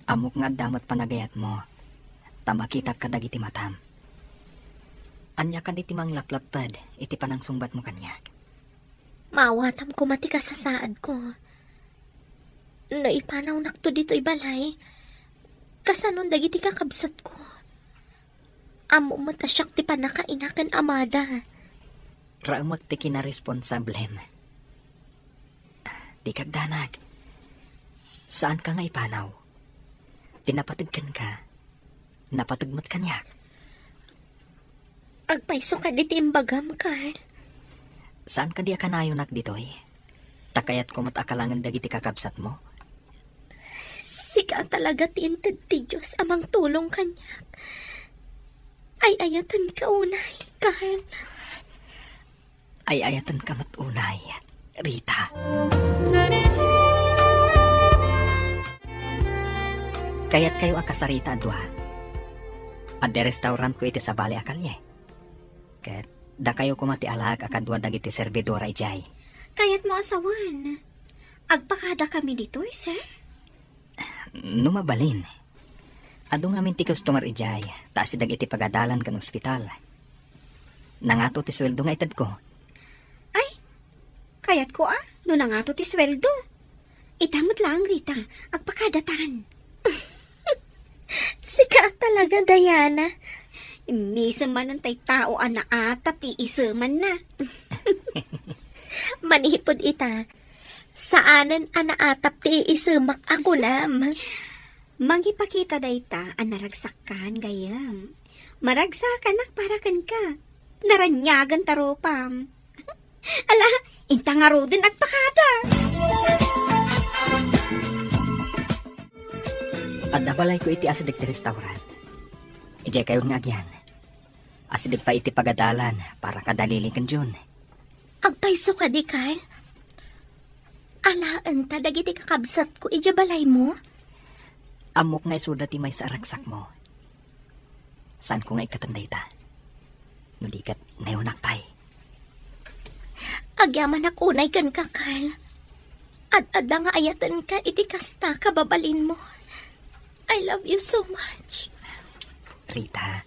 Ammok nga adda met panagayatmo, ta makitak kadagiti matam. Ania kadi ti manglaplapped iti panangsungbatmo kaniak? Maawatam koma ti kasasaadko. No ipanawnakto ditoy balay, kasanon dagiti kakabsatko? Ammom met a siak ti pannakaina ken amada. Raemek ti kinaresponsablem. Dika agdanag. Saanka nga ipanaw. Ti napateg kenka, napateg met kaniak. Agpayso kadi ti imbagam, Carl? Saan kadi a kanayonak ditoy? Ta kayatko met a kalangen dagiti kakabsatmo. Sika talaga ti inted ti Dios a mangtulong kaniak. Ay-ayatenka unay, Carl. Ay-ayatenka met unay, Rita. Kayatkayo a kasarita a dua? Adda restaurantko iti sabali a kalye. Ket dakayo koma ti alaek a kadua dagiti servidora idiay. Kayatmo a sawen, agpakadakami ditoy, sir? No mabalin. Adu ngamin ti customer idiay, ta asideg iti pagadalan ken ospital. Nangato ti sueldo nga itedko. Ay, kayatko a, no nangato ti sueldo. Ita met laeng, Rita, agpakadatan. Sika talaga, Diana. Immisen manen tay tao a naatap ti iisemanna. Manipud ita, saanen a naatap ti iisemak a kunam. Mangipakita dayta a naragsakkan, gayyem. Maragsakanak para kenka. Naraniagen ta rupam. Ala, inta ngaruden agpakada. Adda balayko iti asideg ti restaurant. Idiay kayon nga agian. Asideg pay iti pagadalan para kada Lily ken June. Agpayso kadi, Carl? Alaenta dagiti kakabsatko idiay balaymo? Ammok nga isuda ti maysa a ragsakmo. Saanko nga ikkaten dayta? No di ket, nayonak pay. Agyamanak unay kenka, Carl. Ad-adda nga ayatenka iti kasta kababalinmo. I love you so much. Rita,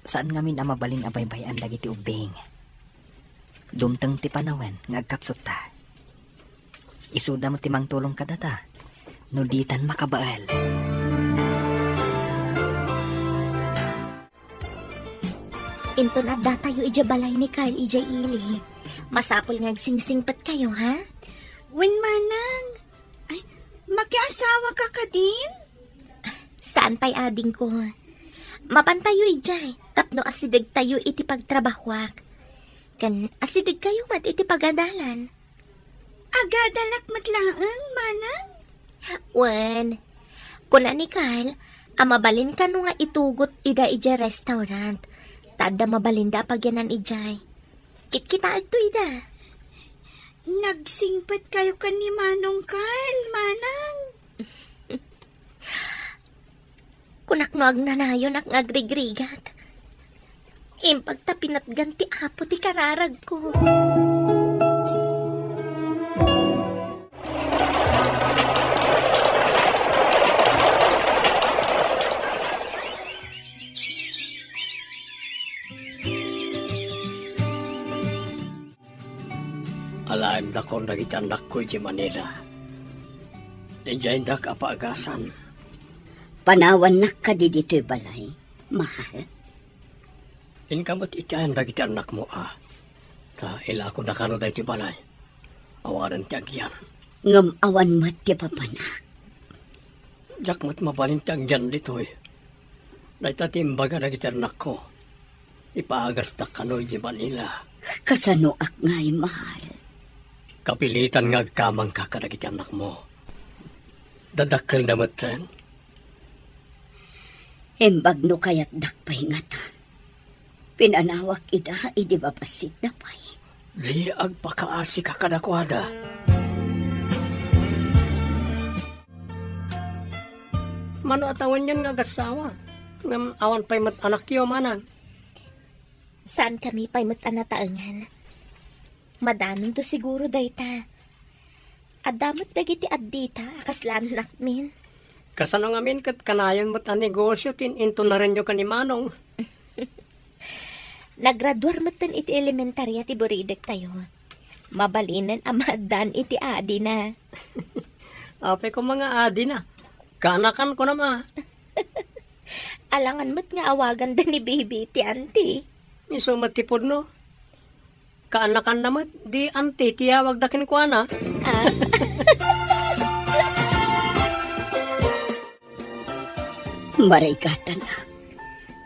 saan ngamin a mabalin a baybay-an dagiti ubbing. Dumteng ti panawen nga agkapsutta. Isuda met ti mangtulong kadata no ditan makabael. Inton addatayo idiay balay ni Carl idiay ili, masapul nga agsingsingpetkayo, ha? Wen, manang. Ay, makiasawaka kadin? Saan pay, adingko. Mapantayo idiay tapno asidegtayo iti pagtrabahoak. Ken asidegkayo met iti pagadalan. Agadalak met laeng, manang? Wen, kuna ni Carl, a mabalin kano nga itugot ida idiay restaurant. Ta adda mabalinda a pagyanan idiay. Kitkitaekto ida. Nagsingpet kayo ken ni Manong Carl, Manang? Kunak no agnanayonak nga agrigrigat. Imbag ta pinatgan ti Apo ti kararagko. Alaendakon dagiti annakko iti Manila. Idiay indak a paagasan. Panawannak kadi ditoy balay, mahal? Inka met iti ayan dagiti annakmo a. Ta ilakodakano daytoy balay. Awanen ti agyan. Ngem awan met ti papanak. Diak met mabalin ti agyan ditoy. Dayta ti imbaga dagiti annakko. Ipaagasdak kano idiay Manila. Kasanoak ngay, mahal? Kapilitan nga agkamangka kadagiti annakmo. Dadakkelda metten. Imbag no kayatdak pay ngata. Pinanawak ida idi babassitda pay. Di agpakaasika kadakuada. Mano a tawenyon nga agassawa? Ngem awan pay met anakyo, manang. Saankami pay met a nataengan. Madanonto siguro dayta. Adda met dagiti addita a kasla annakmin. Kasano ngamin ket kanayon met a negosio ti in-, intunarenyo ken ni Manong? Naggraduar metten iti elementaria ti buridektayo. Mabalinen a maaddaan iti adina. Apay koma nga adina? Kaanakan kunam a. Alangan met nga awaganda ni Bibi iti anti. Isu met ti pudno. Kaanakanna met, di anti ti awagda kenkuana. Ah. Marigatanak,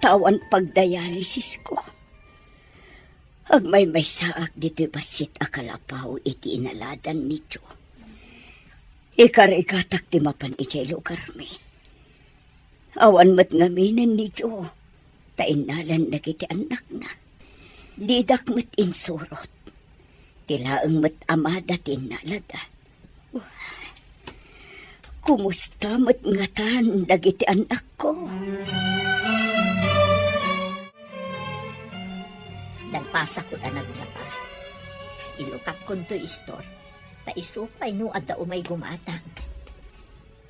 ta awan pagdialysisko. Agmaymaysaak ditoy bassit a kalapaw iti inaladan ni Joe. Ikarigatak ti mapan idiay lugarmi. Awan met ngaminen ni Joe, ta innalan dagiti annakna. Didak met insurot. Ti laeng met amada ti innalada. Kumusta met ngatan dagiti annakko? Nagpasakon a naglaba. Ilukatkonto istor. Ta isu pay no adda umay gumatang.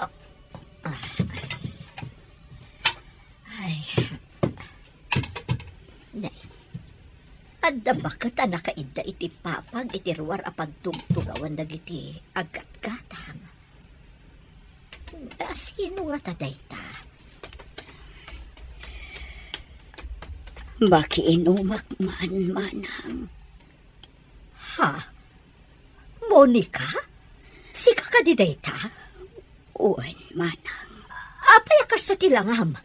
Ah, ah. Ay. Nay, adda baket a nakaidda iti papag iti ruar a pagtugtugawan dagiti aggatgatang. A sino ngata dayta? Makiinumak man, manang. Ha? Monica? Sika kadi dayta? Wen, manang. Apay a kasta ti langam?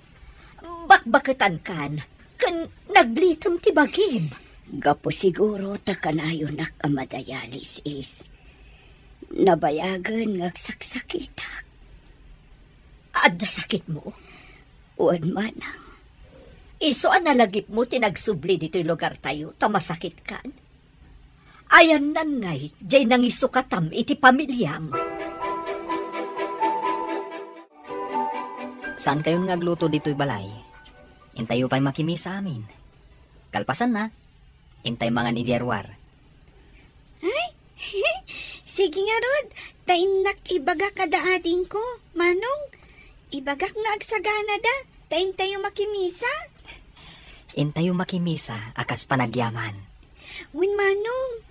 Bakbaketankan, ken naglitem ti bagim. Gapu siguro ta kanayonak a madialysis, nabayagen nga agsaksakitak. Adda sakitmo? Wen, manang. Isu a nalagipmo ti nagsubli ditoy lugartayo ta masakitkan? Ayannan ngay, jay nangisukatam iti pamiliam. Saankayon nga agluto ditoy balay? Intayo pay makimisa amin. Kalpasanna, intay mangan idiay ruar. Ay, sige ngarud, ta innak ibaga kada adingko, Manong. Ibagak nga agsaganada, ta intayo makimisa. Intayo makimisa a kas panagyaman. Wen, Manong,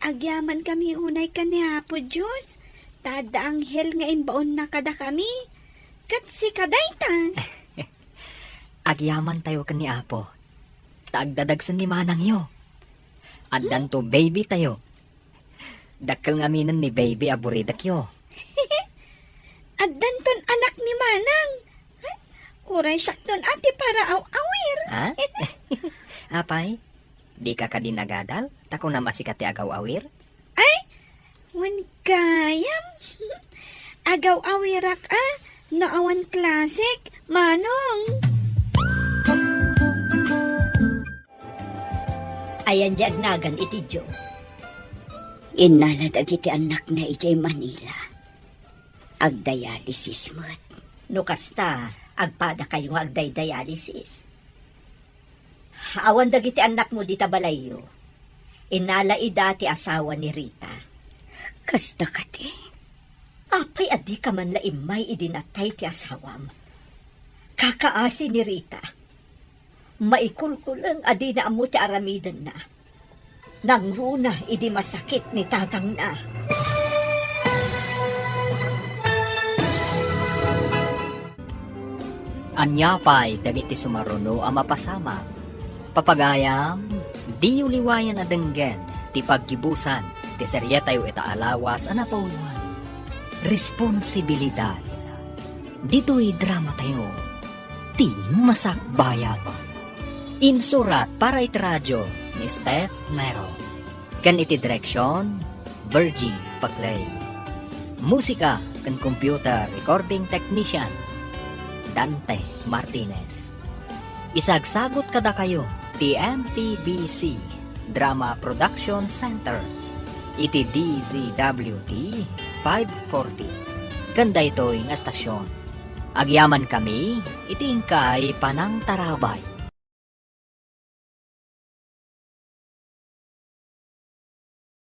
agyamankami unay ken ni Apo Dios, ta adda anghel nga imbaonna kadakami. Ket sika dayta. Agyamantayo ken ni Apo, ta agdadagsen ni manangyo. Addanto baby tayo. Dakkel ngaminen ni baby a buridekyo. Addanton anak ni manang. Uray siakton a ti paraaw-awir. Ha? Apay, dika kadi nagadal? Ta kunam a sika ti agaw-awir? Ay, wen gayam. Agaw-awirak a, No awan klasek, Manong! Ayan diay nagan iti Diyo. Innala dagiti annakna idiay Manila. Agdialysis met. No kasta, agpadakayo nga agdidialysis. Awan dagiti annakmo dita balayyo. Innala ida ti asawa ni Rita. Kasta kadi? Apay a dika man la immay idi natay ti asawam? Kakaasi ni Rita. Maikulkuleng a dina ammo ti aramidenna. Nangruna idi masakit ni tatangna. Ania pay dagiti sumaruno a mapasamak? Papagayam, diyo liwayan a denggen ti paggibusan ti serietayo ita a lawas a napauluan. Responsibilidad. Ditoy dramatayo, ti Masakbayan. Insurat para iti radio ni Steph Mero. Ken iti direksion, Virgie Paclay. Musika ken computer recording technician, Dante Martinez. Isagsagut kadakayo ti M T B C Drama Production Center iti D Z W T five forty. Ken daytoy nga estasion, agyamankami iti inkay panangtarabay.